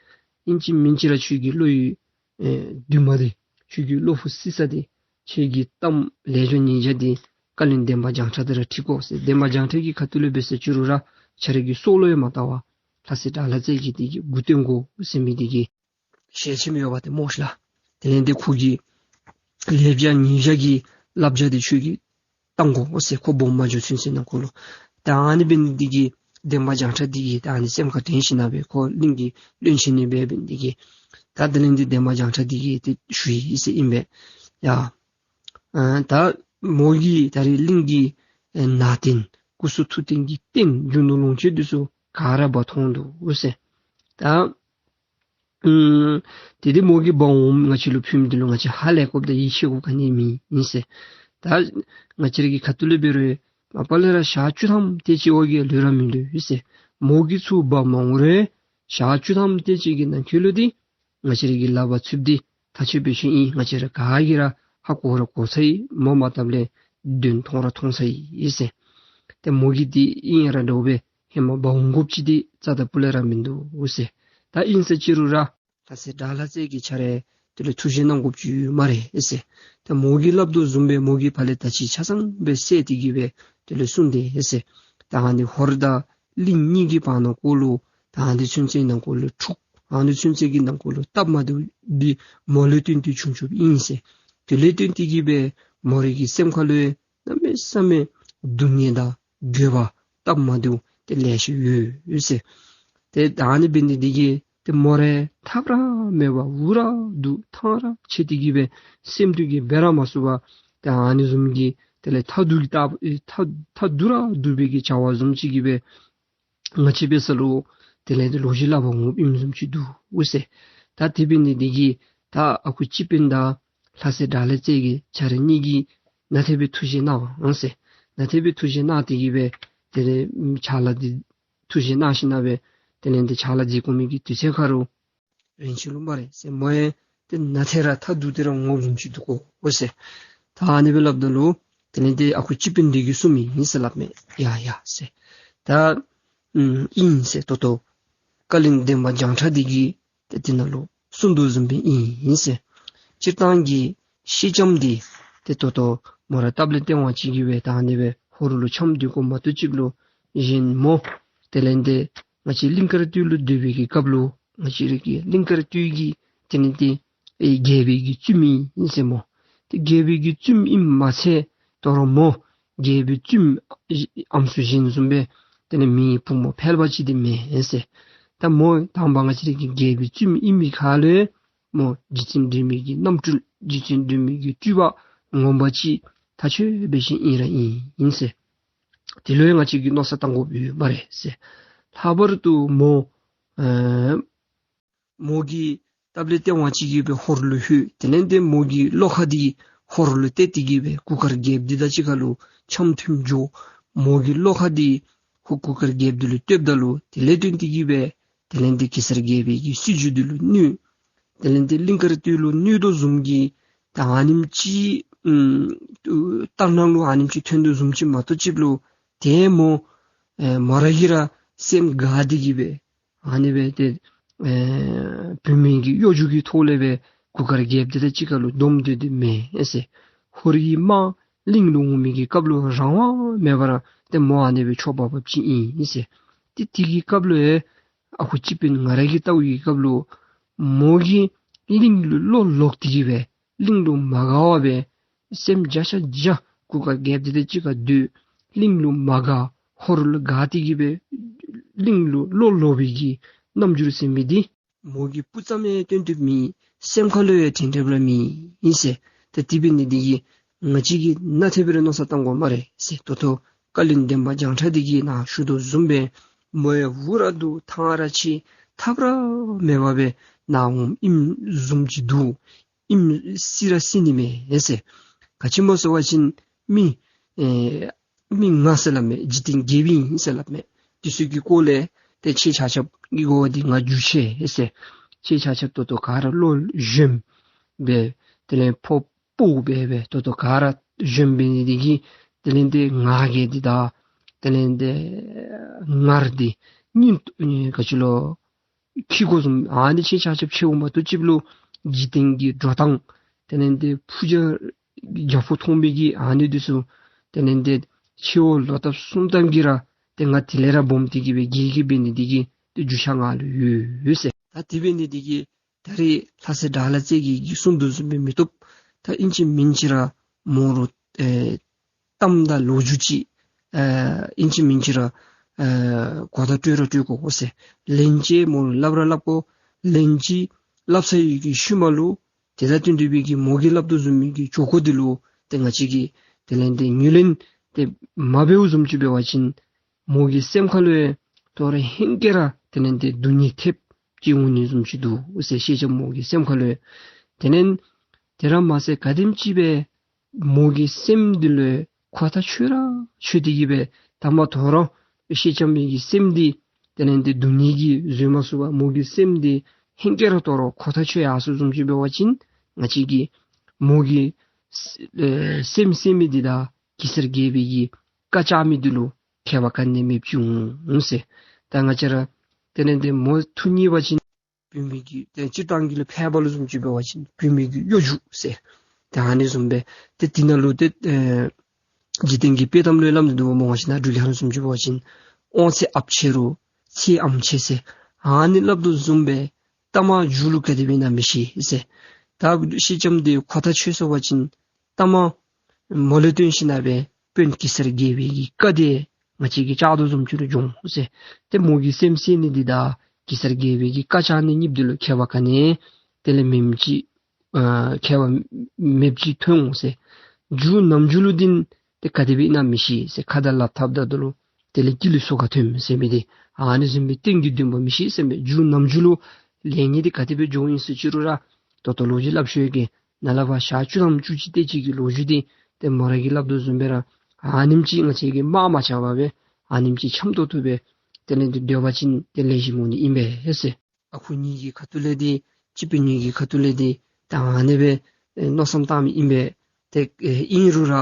ཨིན་ཅི་མིན་ཅི་ར་ཁྱོད་ཀྱི་བློ་ཡི་ཨེ་འདུན་མ་འདི་ཁྱོད་ཀྱི་བློ་ཕུགས་སྲི་ས་འདི་ཁྱོད་ཀྱི་གཏམ་ལེགས་ཤོམ་ཉེས་ཆ་འདི་བཀའ་བློན་འདན་མ་བྱང་ཁྲ་འདི་ར་དྲི་དགོ་ཟེར། འདན་མ་བྱང་ཁྲ་གི་ཁ་ཐུག་ལས་འབད་ཟེར་ཅི་རུང་ར་ཁྱོད་རའི་གི་སྲོག་ལུ་ཡང་མ་བལྟ་བར་ལྷ་སྲས་དགྲ་ལྷ་རྩེ་རྒྱལ་འདི་གི་མགུ་བཏོན་དགོ་ཟེར་མི་འདི་གི་ཞལ་ཆེམས་ཡོདཔ་འདི་སྨོ་ཤིག་ལགས། དེ་ལས་ཏེ་ཁོ་གིས་ལེགས་ཆ་ཉེས་ཆ་གི་བསླབ་བྱ་འདི་ཁྱོད་ཀྱིས་བཏང་དགོ་ཟེར། ཁོ་སྦོམ་མ་འགྱོ་ཚུན་ཚོད་ནང་འཁོད་ལུ། ད་ཨ་ནི་འབད་ནི་འདི་གིས་འདན་མ་བྱང་ཁྲ་འདི་གིས་ད་ཨ་ནི་སེམས་ཁར་དྲན་ཞིན་ན་སྦེ་ཁོ་གླིང་གི་བློན་ཆེན་ནི་སྦེ་འབད་ནི་འདི་གིས་ད་དེ་ལས་ཏེ་འདན་མ་བྱང་ཁྲ་འདི་གིས་ཏེ་ཞུ་ཡི་ཟེར་ཨིན་པས། ཡ་ཨ་ད་མོ་གིས་ད་རེས་གླིང་གི་ཨེ་ནང་རྟེན་སྐུ་གསུང་ཐུགས་རྟེན་གྱི་རྟེན་རྒྱུ་ནོར་ལོངས་སྤྱོད་འདི་ཚུ་ག་ར་འབག་འཐོན་འདུག་ཟེར། ད་ཨུམ་ཏེ་དེ་མོ་གིས་འབག་འོངམ་ང་བཅས་ལུ་ཕུལ་མི་འདི་ལུ་ང་བཅས་ཧ་ལས་དགོཔ་དང་ཡིད་ཆེས་དགོཔ་ག་ནི་མེད་ཨིན་ཟེར། ད་ང་བཅས་ར་གི་ཁ་ཐུག་ལས་འབད་རུང་མ་པ་ལས་ར་ཞག་བཅུ་ཐམ་དེ་ཅིག་བ་གིས་ལུས་ར་མི་ལུས་ཟེར། མོ་གིས་ཚུར་འབག་མ་འོང་རུང་ཞག་བཅུ་ཐམ་དེ་ཅིག་གི་ནང་འཁོད་ལུ་འདི་ང་བཅས་ར་གི་ལག་པར་ཚུདཔ་འདི་ཐག་ཆོད་པའི་ཤུལ་ཨིན། ང་བཅས་ར་ག་གིས་ར་ཧ་གོ་ར་གོ་ཚར་ཡི། མོ་མ་བཏབ་ལས་དོན་མཐོང་ར་མཐོང་ཚར་ཡི་ཟེར། ཏེ་མོ་གིས་འདི་ཨིན་ར་འདྲཝ་སྦེ་ཧེ་མ་འབག་འོང་དགོཔ་ཅིག་འདི་རྩ་དང་སྤུ་ལས་ར་མིན་འདུག་ཟེར། ད་ཨིན་ཟེར་ཅི་རུང་ར་ལྷ་སྲས་དགྲ་ལྷ་རྩེ་རྒྱལ་ཁྱོད་ར་དེ་ལུ་ཐུགས་བཞེད་གནང་དགོཔ་ཅིག་ཡོད་སྨ་རེ་ཟེར། ད་མོ་གིས་སླབ་དོ་བཟུམ་སྦེ་མོ་གིས་ཕར་ལས་ད་ཅི་ཆ་ཚང་སྦེ་བསལ་ཏེ་གི་སྦེ་དེ་ལས་གསུངས་ཏེ་ཟེར། ད་ཨ་ནི་ཧོར་དང་གླིང་གཉིས་ཀྱི་བར་ན་འཁོད་ལུ་ད་ཨ་ནི་ཚུན་ཚོད་ནང་འཁོད་ལུ་འཁྲུག་ཨ་ནི་ཚུན་ཚོད་ཀྱི་ནང་འཁོད་ལུ་སྟབས་མ་བདེཝ་འདི་མོ་ལས་བརྟེན་ཏེ་བྱུང་བྱུངམ་ཨིན་ཟེར། དེ་ལས་བརྟེན་ཏེ་གི་སྦེ་མོ་རའི་གི་སེམས་ཁ་ལུ་གནམ་མེད་ས་མེད་སྡུག་བསྔལ་དང་འགྱོད་པ་སྟབས་མ་བདེཝ་དེ་ལེ་ཤ་ཡོད་ཟེར། ཏེ་ད་ཨ་ནི་འབད་ནི་འདི་གིས་ཏེ་མོ་ར་ཐབས་ར་མེད་པར་འུ་ར་སྡུག་ཐང་ར་ཆད་དེ་གི་སྦེ་སེམས་སྡུག་གིས་འབད་ར་མ་ཚུགས་པར་ཏེ་ཨ་ནི་བཟུམ་གྱི་དེ་ལས་ཐ་སྡུག་གི་ཐ་ཐ་ཐ་སྡུག་ར་སྡུག་པའི་གི་བྱ་བ་བཟུམ་ཅིག་གི་སྦེ་ང་བཅས་འབད་ས་ལུ་དེ་ལས་ཏེ་ལོག་ཅི་སླབ་པར་འོངམ་ཨིནམ་བཟུམ་ཅིག་འདུག་ཟེར། ད་དེ་འབད་ནི་འདི་གིས་ད་ཨ་ཁུ་སྤྱི་དཔོན་དང་ལྷ་སྲས་དགྲ་ལྷ་རྩེ་རྒྱལ་ཁྱོད་ར་གཉིས་ཀྱིས་ནཱ་ཏེ་སྦེ་ཐུགས་བཞེད་གནང་འོང་ཟེར། ནཱ་ཏེ་སྦེ་ཐུགས་བཞེད་གནང་སྟེ་གི་སྦེ་དེ་ལས་ཕྱག་ལཱ་འདི་ཐུགས་བཞེད་གནང་ཞིན་ན་སྦེ་དེ་ལས་ཏེ་ཕྱག་ལཱ་མཛད་དགོ་མི་གི་དུས་ཚོད་ཁར་རུང་རན་ཅི་ལོ་སྨ་རེ་ཟེར། མོ་ཡང་ཏེ་ནཱ་ཏེ་ར་ཐ་སྡུག་སྟེ་ར་འོངམ་བཟུམ་ཅིག་འདུག་གོ་ཟེར། ད་ཨ་ནི་སྦེ་སླབ་ད་ལུ་དེ་ལས་ཏེ་ཨ་ཁུ་སྤྱི་དཔོན་འདི་གིས་གསུངམ་ཨིན་ཟེར་སླབ་མས། ཡ་ཡ་ཟེར། ད་ཨུམ་ཨིན་ཟེར། ད་ལྟོ་བཀའ་བློན་འདན་མ་བྱང་ཁྲ་འདི་གིས་ཏེ་དེ་ནང་ལུ་གསུངས་དོ་བཟུམ་སྦེ་ཨིན་ཟེར། སྤྱིར་བཏང་གི་སེང་ལྕམ་འདི་ཏེ་ད་ལྟོ་མོ་ར་སྟབས་ལེགས་ཏེ་བ་ཅིག་གིས་སྦེ་ད་ཨ་ནི་སྦེ་ཧོར་ལུ་འཁྱམས་སྡོད་དགོ་མ་གཏོགས་ཅིག་ལུ་གཞན་མོ་དེ་ལས་ཏེ་ང་བཅས་གླིང་དཀར་སྟོད་ལུ་སྡོད་པའི་གི་སྐབས་ལུ་ང་བཅས་ར་གི་གླིང་དཀར་སྟོད་ཀྱི་དེ་ལས་ཏེ་ཨེ་རྒྱལ་པོའི་གི་བཙུནམོ་ཨིན་ཟེར་མོ། ཏེ་རྒྱལ་པོའི་གི་བཙུནམོ་ཨིནམ་མ་ཚད་ད་རུང་མོ་རྒྱལ་པོའི་བཙུནམོ་ཨམ་སྲུ་གཞན་བཟུམ་སྦེ་དེ་ལས་མེད། བུམོ་ཕལ་པ་ཅིག་འདི་མེན་ཟེར། ད་མོ་དང་པ་ང་བཅས་ར་གི་རྒྱལ་པོའི་བཙུནམོ་ཨིན་མི་ཁ་ལས་མོ་རྗེ་བཙུན་སྒྲོལ་མའི་གི་རྣམ་སྤྲུལ་རྗེ་བཙུན་སྒྲོལ་མའི་གི་སྤྲུལ་པ་ངོ་མ་ཅིག་ཐག་ཆོད་པའི་ཅིག་ཨིན་ར་ཨིན་ཨིན་ཟེར། དེ་ལུ་ཡང་ང་བཅས་ཀྱིས་མནོ་བསམ་བཏང་དགོཔ་ཡོད་སྨ་རེ་ཟེར། ལྷག་པར་དུ་མོ་ཨེ་མོ་གི་ སྟབས་ལེགས་ཏེ་ཝང་ཅིག་གིས་སྦེ་ཧོར་ལུ་ལྷོད། དེ་ལས་ཏེ་མོ་གི་བློ་ཁ་འདི་ཧོར་ལུ་གཏད་དེ་གིས་སྦེ་གུར་དཀར་རྒྱལཔོ་འདི་དང་གཅིག་ཁར་ལུ་འཆམ་མཐུན་འགྱོ། མོ་གི་བློ་ཁ་འདི་ཧོར་གུར་དཀར་རྒྱལཔོ་འདི་ལུ་གཏདཔ་ད་ལུ་དེ་ལས་བརྟེན་ཏེ་གིས་སྦེ་དེ་ལས་ཏེ་གེ་སར་རྒྱལ་པོའི་གི་སྲིད་བྱུས་འདི་ལུ་གནོད། དེ་ལས་ཏེ་གླིང་དཀར་སྟོད་ལུ་གནོད་དོ་བཟུམ་གྱི་ད་ཨ་ནེམ་ཅིག་ཨུམ་ལྟར་སྣང་ལུ་ཨ་ནེམ་ཅིག་ཐོན་དོ་བཟུམ་ཅིག་མ་གཏོགས་ཅིག་ལུ་ཏེ་མོ་ཨེ་མོ་ར་གིས་ར་སེམས་དགའ་སྟེ་གིས་སྦེ་ཨ་ནི་སྦེ་ཏེ་ཨེ་བུད་མེད་ཀྱི་གཡོ་སྒྱུ་གི་ཐོག་ལས་སྦེ་གུར་དཀར་རྒྱལཔོ་འདི་དང་གཅིག་ཁར་ལུ་སྡོམ་སྡོད་དེ་མེན་ཟེར། ཧོར་གྱི་དམག་གླིང་ལུ་འོང་མི་གི་སྐབས་ལུ་རང་དབང་མེད་པར་ཏེ་མོ་ཨ་ནི་སྦེ་འཕྱོག་པ་འབབ་ཅི་ཨིན་ཟེར། ཏེ་དེ་གི་སྐབས་ལུ་ཨེ་ཨ་ཁུ་སྤྱི་དཔོན་ང་ར་གིས་བལྟཝ་གི་སྐབས་ལུ་མོ་གིས་གླིང་ལུ་བློ་ལོག་སྟེ་གིས་སྦེ་གླིང་ལུ་མ་དགའ་བར་སྦེ་སེམས་བྱ་ཤ་བྱ་གུར་དཀར་རྒྱལཔོ་འདི་དང་གཅིག་ཁར་སྡོད། གླིང་ལུ་མ་དགའ། ཧོར་ལུ་དགའ་སྟེ་གིས་སྦེ་གླིང་ལུ་བློ་ལོག་པའི་གི་རྣམ་འགྱུར་ཟེར་མི་འདི་མོ་གི་སྤུ་ཙམ་ཡང་སྟོན་སྡོདཔ་མེད། སེམས་ཁ་ལུ་ཡང་དྲན་དྲནམ་ར་མེད་ཨིན་ཟེར། ཏེ་དེ་འབད་ནི་འདི་གིས་ང་བཅས་ཀྱིས་ནན་ཏན་སྦེ་ར་མནོ་བསམ་བཏང་དགོ་སྨ་རེ་ཟེར། ད་ལྟོ་བཀའ་བློན་འདན་མ་བྱང་ཁྲ་འདི་གིས་ནཱ་ཞུ་དོ་བཟུམ་སྦེ་མོ་ཡང་འུ་ར་འདུག། ཐང་ར་ཆད། ཐབས་ར་མེད་པར་སྦེ་ནཱ་འོངམ་ཨིནམ་བཟུམ་ཅིག་འདུག། ཨིནམ་སྲིད་ར་སྲིད་ནི་མས་ཟེར། ག་ཅི་སྨོ་ཟེར་བ་ཅིན་མི་ཨེ་མི་ང་ཟེར་སླབ་མས། འཇིག་རྟེན་རྒྱལ་པོ་ཨིན་ཟེར་སླབ་མས། དེ་ཚུ་གི་སྐོར་ལས་ཏེ་ཁྱེད་ཆ་ཁྱབ་ཀྱི་གོ་བ་འདི་ང་འཇུ་ཆེ་ཟེར། ཁྱེད་ཆ་ཁྱབ་ད་ལྟོ་ག་ར་བློ་གཞོནམ་སྦེ་དེ་ལས་ཕོ་སྤུ་སྦེ་སྦེ་ད་ལྟོ་ག་ར་གཞོནམ་འབད་ནི་འདི་གིས་དེ་ལས་ཏེ་ང་རྒྱལ་འདི་དང་དེ་ལས་ཏེ་ངར་འདི་གཉིས་ག་ཅི་ལོ་ཁྱི་གོ་བཟུམ་ཨ་ནི་ཁྱེད་ཆ་ཁྱབ་ཆེཝ་མ་གཏོགས་ཅིག་ལུ་འཇིག་རྟེན་གྱི་འགྲོ་སྟངས་དེ་ལས་ཏེ་ཕུ་རྒྱ་རྒྱ་ཕུ་མཐོང་མི་གི་ཨ་ནི་འདི་ཚུ་དེ་ལས་ཏེ་ཁྱེའུ་ལོ་ལྟབ་གསུམ་ལྟབ་ཀྱིས་ར་ཏེ་ང་དེ་ལས་ར་སྦོམ་སྟེ་གིས་སྦེ་རྒྱལ་གྱི་འབད་ནི་འདི་གིས་ཏེ་རྒྱུས་ཆ་ང་ལུ་ཡོད་ཟེར། ད་དེ་འབད་ནི་འདི་གིས་ད་རེས་ལྷ་སྲས་དགྲ་ལྷ་རྩེ་རྒྱལ་གྱིས་གསུངས་དོ་བཟུམ་སྦེ་མི་བཏུབ། ད་ཨིན་ཅི་མིན་ཅི་ར་མོ་རུ་ཨེ་གཏམ་དང་ལོ་རྒྱུས་ཅིག་ཨེ་ཨིན་ཅི་མིན་ཅི་ར་ཨེ་གོ་བརྡ་སྤྲོད་ར་སྤྲོད་དགོ་ཟེར། ལན་ཅིག་མོ་རུ་སླབ་ར་སླབ་དགོ། ལན་ཅིག་སླབ་ཚར་བའི་གི་ཤུལ་མ་ལུ་དེ་དང་བསྟུན་ཏེ་སྦེ་གི་མོ་གིས་སླབ་དོ་བཟུམ་མའི་གི་འགྱོ་སྒོ་འདི་ལུ་ཏེ་ང་བཅས་ཀྱིས་དེ་ལས་ཏེ་ངོས་ལེན་ཏེ་མ་འབདཝ་བཟུམ་ཅིག་འབད་བ་ཅིན་མོ་གི་སེམས་ཁ་ལུ་ཡང་དོ་རུང་ཧེང་སྐལ་ར་དེ་ལས་ཏེ་སྡུག་བསྔལ་ཐེབས་ཅིག་འོང་ནི་བཟུམ་ཅིག་འདུག་ཟེར། སེང་ལྕམ་མོ་གི་སེམས་ཁ་ལུ་ཡང་དེ་ལས་དེ་ར་མ་ཚད་ག་དེམ་ཅིག་སྦེ་མོ་གི་སེམས་འདི་ལུ་ཁོ་ཐག་ཆོད་ར་ཆོད་དེ་གིས་སྦེ་ད་མ་དོ་རུང་སེང་ལྕམ་མོ་གི་སེམས་འདི་དེ་ལས་ཏེ་སྡུག་བསྔལ་གྱིས་བཟོད་མ་ཚུགས་པར་མོ་གི་སེམས་འདི་ཧེང་སྐལ་ར་དོ་རུང་ཁོ་ཐག་ཆོད་ཡར་སོ་བཟུམ་ཅིག་འབད་བ་ཅིན་ང་བཅས་ཀྱིས་མོ་གི་ཨེ་སེམས་གསོ་མི་འདི་དང་གེ་སར་རྒྱལ་པོའི་གི་བཀའ་བཅག་མི་འདི་ལུ་ཁྱད་པར་ག་ནི་མེདཔ་ཅིག་འོང་ཟེར། ད་ང་བཅས་ར་དེ་ལས་ཏེ་མོ་ཐུགས་མཉེས་པ་ཅིན་བུད་མེད་ཀྱི་ཏེ་སྤྱིར་བཏང་གི་ལུ་ཕལ་པ་ལུ་བཟུམ་ཅིག་འབད་བ་ཅིན་བུད་མེད་ཀྱི་གཡོ་སྒྱུ་ཟེར། ཏེ་ཨ་ནི་བཟུམ་སྦེ་ཏེ་དེ་ནང་ལུ་ཏེ་ཨེ་འཇིག་རྟེན་གྱི་དཔྱེ་གཏམ་ལུ་སླབ་ནི་འདུག་པ་སྨོ། ང་བཅས་ནཱ་འབྲུག་རྒྱལ་ལུ་བཟུམ་ཅིག་འབད་བ་ཅིན་དབང་ཚད་ཨཔ་ཆེ་རུང་ཚད་ཨམ་ཆེ་ཟེར། ཨ་ནི་སླབ་དོ་བཟུམ་སྦེ་ལྟ་མ་མཇུག་ལུ་ག་དེ་སྦེ་ཨིན་ན་མི་ཤེས་ཟེར། ད་སེང་ལྕམ་འདི་ཁོ་ཐག་ཆོད་སོང་པ་ཅིན་ལྟ་མ་མོ་ལུ་བརྟེན་ཞིན་ན་སྦེ་དཔོན་གེ་སར་རྒྱལ་པོའི་གི་བཀའ་འདི་ང་བཅས་ཀྱིས་བཅག་དོ་བཟུམ་ཅིག་ལུ་འགྱོ་འོང་ཟེར། ཏེ་མོ་གི་སེམས་གསོ་ནི་འདི་དང་གེ་སར་རྒྱལ་པོའི་གི་བཀའ་བཅག་ནི་གཉིས་འདི་ལུ་ཁྱད་པར་ག་ནི་དེ་ལས་མེནམ་ཅིག་ཨ་ཁྱད་པར་མེདཔ་ཅིག་ཐོན་འོང་ཟེར། མཇུག་ནམ་མཇུག་ལུ་འདི་ཏེ་ག་དེ་སྦེ་ཨིན་ན་མི་ཤེས་ཟེར། ཁ་དང་ལགཔ་འཐབ་ད་ལྟོ་ལུ་དེ་ལས་སྐྱིད་ལུ་སོ་ག་ཐོནམ་ཟེར་མི་འདི་ཨ་ནི་བཟུམ་སྦེ་གཏན་གྱི་འདུན་པ་མི་ཤེས་ཟེར་མས། མཇུག་ནམ་མཇུག་ལུ་ལེགས་ཉེས་འདི་ག་དེ་སྦེ་འགྱོཝ་ཨིན་ཟེར་ཅི་རུང་ར་ད་ལྟོ་ལོ་རྒྱུས་སླབ་ཤོར་གེ། ནཱ་ལས་ཕར་ཞག་བཅུ་ཐམ་བཅུ་གཅིག་དེ་ཅིག་གི་ལོ་རྒྱུས་འདི་ཏེ་མོ་ར་གིས་སླབ་དོ་བཟུམ་སྦེ་ར་ཨ་ནེམ་ཅིག་ང་བཅས་ཀྱིས་དམག་མ་རྐྱབ་པར་སྦེ་ཨ་ནེམ་ཅིག་འཆམ་ཏོག་ཏོ་སྦེ་དེ་ལས་འདི་སྡོད་པ་ཅིན་ཏེ་ལེགས་ཤོམ་འོང་ནི་ཨིན་པས་ཟེར། ཨ་ཁུ་ངེ་གི་ཁ་ཐུག་ལས་འདི་སྤྱི་དཔོན་ངེ་གི་ཁ་ཐུག་ལས་འདི་ད་ཨ་ནེ་སྦེ་ཨེ་མནོ་བསམ་བཏང་མི་ཨིན་པས། ཏེ་ཨེ་ཨིན་རུང་ར་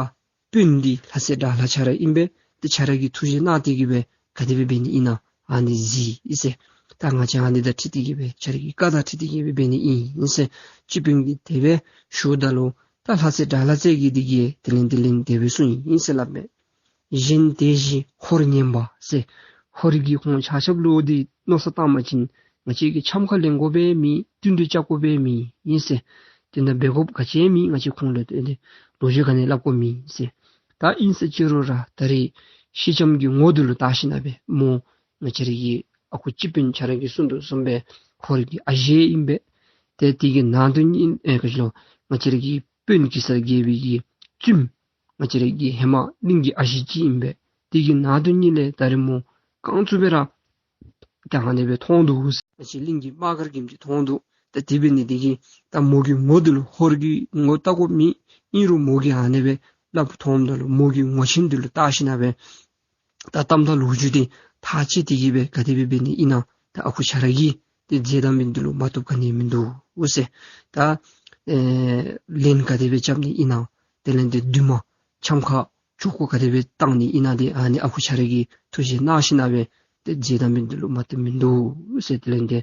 དཔོན་འདི་ལྷ་སྲས་དགྲ་ལྷ་ཁྱོད་ར་ཨིན་པས། ཏེ་ཁྱོད་ར་གིས་ཐུགས་བཞེད་གནང་སྟེ་གིས་སྦེ་ག་དེ་སྦེ་འབད་ནི་ཨིན་ན་ཨ་ནི་གཟིགས་ཟེར། ད་ང་བཅས་ཨ་ནི་དང་འཁྲིལ་ཏེ་གིས་སྦེ་ཁྱོད་ར་གི་བཀའ་དང་འཁྲིལ་ཏེ་གིས་སྦེ་འབད་ནི་ཨིན་ཟེར་སྤྱི་དཔོན་གྱིས་དེ་སྦེ་ཞུཝ་ད་ལུ་ད་ལྷ་སྲས་དགྲ་ལྷ་རྩེ་རྒྱལ་འདི་གིས་དེ་ལས་འདི་ལན་དེ་སྦེ་གསུངས་ཡི་ཟེར་སླབ་མས། གཞན་དེ་བཞིན་ཧོར་ངན་པ་ཟེར། ཧོར་གྱི་ཁོང་ཆ་ཁྱབ་ལུ་འདི་མནོ་བསམ་བཏང་པ་ཅིན་ང་བཅས་ཀྱིས་འཆམ་ཁ་ལེན་དགོ་པས་མེད། བསྟུན་གྲོས་རྐྱབ་དགོ་པས་མེད་ཨིན་ཟེར། དེ་ནང་འབད་དགོཔ་ག་ཅི་ཡང་མེད། ང་བཅས་ཁོང་ལུ་དེ་ལོ་རྒྱུས་ག་ནི་སླབ་དགོཔ་མེད་ཟེར། ད་ཨིན་ཟེར་ཅི་རུང་ར་ད་རེས་སེང་ལྕམ་གྱི་ངོ་འདི་ལུ་བལྟ་ཞིན་ན་སྦེ་མོ་ང་བཅས་ར་གི་ཨ་ཁུ་སྤྱི་དཔོན་ཁྱོད་ར་གིས་གསུངས་དོ་བཟུམ་སྦེ་ཧོར་གྱི་ཨ་ཞེ་ཨིན་པས། ཏེ་དེ་གི་ནང་དོན་ཨིན་ཨེ་ག་ཅི་ལོ་ང་བཅས་ར་གི་དཔོན་གེ་སར་རྒྱལ་པོའི་གི་བཙུནམོ་ང་བཅས་ར་གི་ཧེ་མ་གླིང་གི་ཨ་ཞེ་ཅིག་ཨིན་པས། དེ་གི་ནང་དོན་ཨིན་ལས་ད་རེས་མོ་རྐང་བཙུགས་སྦེ་ར་ད་ཨ་ནེ་སྦེ་མཐོང་འདུག་ཟེར། ང་བཅས་གླིང་གི་དམག་སྒར་གྱིམ་ཅིག་མཐོང་འདུག། ད་དེ་འབད་ནི་དེ་གིས་ད་མོ་གི་ངོ་འདི་ལུ་ཧོར་གྱི་ངོ་བལྟ་དགོཔ་མེད། ཨིན་རུང་མོ་གིས་ཨ་ནི་སྦེ་སླབ་མཐོངམ་ད་ལུ་མོ་གི་ངོ་ཆེན་འདི་ལུ་བལྟ་ཞིན་ན་སྦེ་ད་གཏམ་དང་ལོ་རྒྱུས་འདི་ཐག་བཅད་དེ་གིས་སྦེ་ག་དེ་སྦེ་འབད་ནི་ཨིན་ན། ད་ཨ་ཁུ་ཆ་ར་གིས་ཏེ་མཛད་དང་མི་འདི་ལུ་མ་བཏུབ་ག་ནི་མིན་འདུག་ཟེར། ད་ཨེ་ལན་ག་དེ་སྦེ་རྐྱབ་ནི་ཨིན་ན། དེ་ལས་ཏེ་བདུད་མོ་འཆམ་ཁ་ཆོ་ག་ག་དེ་སྦེ་བཏང་ནི་ཨིན་ན་འདི་ཨ་ནི་ཨ་ཁུ་ཆ་ར་གིས་ཐུགས་བཞེད་གནང་ཞིན་ན་སྦེ་ཏེ་མཛད་དང་མི་འདི་ལུ་མ་བཏུབ་མིན་འདུག་ཟེར། དེ་ལས་ཏེ་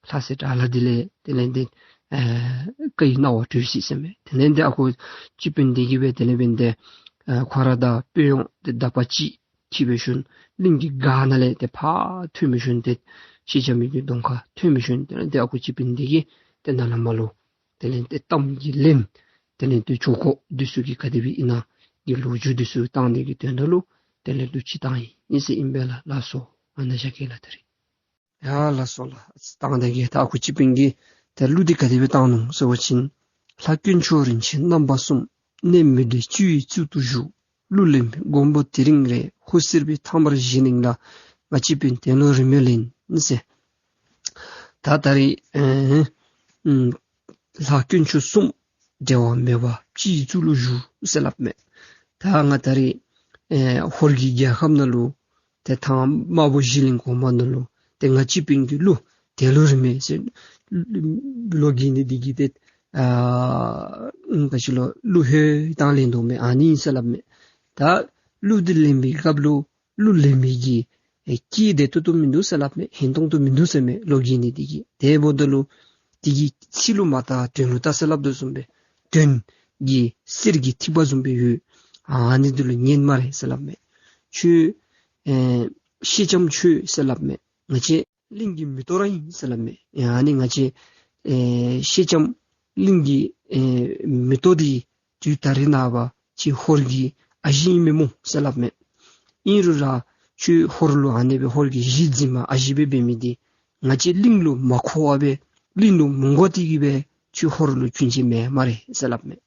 ལྷ་སྲས་དགྲ་ལྷ་འདི་ལས་དེ་ལས་ཏེ་ཨེ་བཀའི་གནང་བ་གྲོལ་ཅི་ཟེར་མས། དེ་ལས་ཏེ་ཨ་ཁུ་སྤྱི་དཔོན་འདི་གིས་སྦེ་དེ་ལས་འབདན་ཏེ་ཨེ་ཁོ་ར་དང་དཔོན་གཡོག་ཏེ་དག་པ་ཅིག་ཁྱིད་འབད་ཞིནམ་གླིང་གི་སྒར་ནང་ལས་ཏེ་ཕར་ཐོན་འབད་ཞིནམ་ཏེ་སེང་ལྕམ་གྱི་གདོང་ཁར་ཐོན་འབད་ཞིནམ་དེ་ལས་ཏེ་ཨ་ཁུ་སྤྱི་དཔོན་འདི་གིས་ཏེ་ནཱ་ལས་མར་ལུ་དེ་ལས་ཏེ་གཏམ་གྱི་ལན་དེ་ལས་ཏེ་ཆོ་ག་འདི་ཚུ་གི་ག་དེ་སྦེ་ཨིན་ན་གི་ལོ་རྒྱུས་འདི་ཚུ་བཏང་ནི་གི་དོན་དག་ལུ་དེ་ལས་ཏེ་ཅིག་བཏང་ཡི་ཟེར་ཨིན་པས་ལགས། ལགས་སོ། ཨ་ནཱ་བཞག་གེ་ལགས། ད་རིས་ཡ་ལགས་སོ་ལགས། བཏང་ད་གེ། ད་ཨ་ཁུ་སྤྱི་དཔོན་གྱིས་ད་གླུ་འདི་ག་དེ་སྦེ་བཏང་ནུག་ཟེར་བ་ཅིན། ལྷ་དཀོན་མཆོག་རིན་ཆེན་རྣམ་པ་གསུམ། གནས་མི་འབྲལ་སྤྱི་བོའི་གཙུག་ཏུ་བཞུགས། གླུ་ལེན་པའི་མགོན་པོ་དེ་རིང་རེད། ཧོར་སེར་བའི་ཐ་མར་གཞེས་ནིང་ལ། ང་སྤྱི་དཔོན་དོན་ལུ་རི་མོ་ལེན་ཟེར། ད་ད་རིས་ཨེ་ཨུམ་ལྷ་དཀོན་མཆོག་གསུམ་འབྲལ་བ་མེད་པར་སྤྱི་གཙུག་ལུ་བཞུགས་ཟེར་སླབ་མས། ད་ང་ད་རིས་ཨེ་ཧོར་གྱི་རྒྱལ་ཁམས་ནང་ལུ་ཏེ་ཐང་དམར་པོ་གཞེས་ནིང་གོང་མ་ནང་ལུ་ཏེ་ང་སྤྱི་དཔོན་གྱི་གླུ་དོན་ལུ་རི་མོ་ཟེར་ལོ་རྒྱུས་ནི་འདི་གིས་ཏེ་ཨ་ཨུམ་ག་ཅི་ལོ་གླུ་ཧེ་བཏང་ལེན་དོ་མས། ཨ་ནི་ཨིན་ཟེར་སླབ་མས། ད་གླུ་འདི་ལེན་པའི་སྐབས་ལུ་གླུ་ལེན་མི་གི་ཨེ་སྐད་བདེ་ཏོག་ཏོ་མིན་འདུག་ཟེར་སླབ་མས། ཧན་ཏོང་ཏོ་མིན་འདུག་ཟེར་མས། ལོ་རྒྱུས་ནི་འདི་གིས། དེ་འབདཝ་ད་ལུ་དེ་གི་ཚིག་ལུ་མ་བལྟ་དོན་ལུ་བལྟ་ཟེར་སླབ་དོ་བཟུམ་སྦེ་དོན་གྱི་གསེར་གྱི་ཐིགས་པ་བཟུམ་སྦེ་ཡོད། ཨ་ནི་འདི་ལུ་ཉན་སྨ་རེ་ཟེར་སླབ་མས། ཁྱོད་ཨེ་སེང་ལྕམ་ཁྱོད་ཟེར་སླབ་མས། ང་བཅས་གླིང་གི་མེ་ཏོག་ར་ཨིན་ཟེར་སླབ་མས། ཨ་ནི་ང་བཅས་ཨེ་སེང་ལྕམ་གླིང་གི་ཨེ་མེ་ཏོག་འདི་དུས་ད་རིས་ནངས་པ་ཁྱོད་ཧོར་གྱི་ཨ་ཞེ་ཨིན་མས་སྨོ་ཟེར་སླབ་མས། ཨིན་རུང་ར་ཁྱོད་ཧོར་ལུ་ཨ་ནི་སྦེ་ཧོར་གྱི་གཞི་འཛིན་མ་ཨ་ཞེ་སྦེ་འབད་མི་འདི་ང་བཅས་གླིང་ལུ་མ་མཁོ་བར་སྦེ་གླིང་ལུ་མི་དགོ་སྟེ་གིས་སྦེ་ཁྱོད་ཧོར་ལུ་བྱོན་ཅི་མེན་སྨ་རེ་ཟེར་སླབ་མས།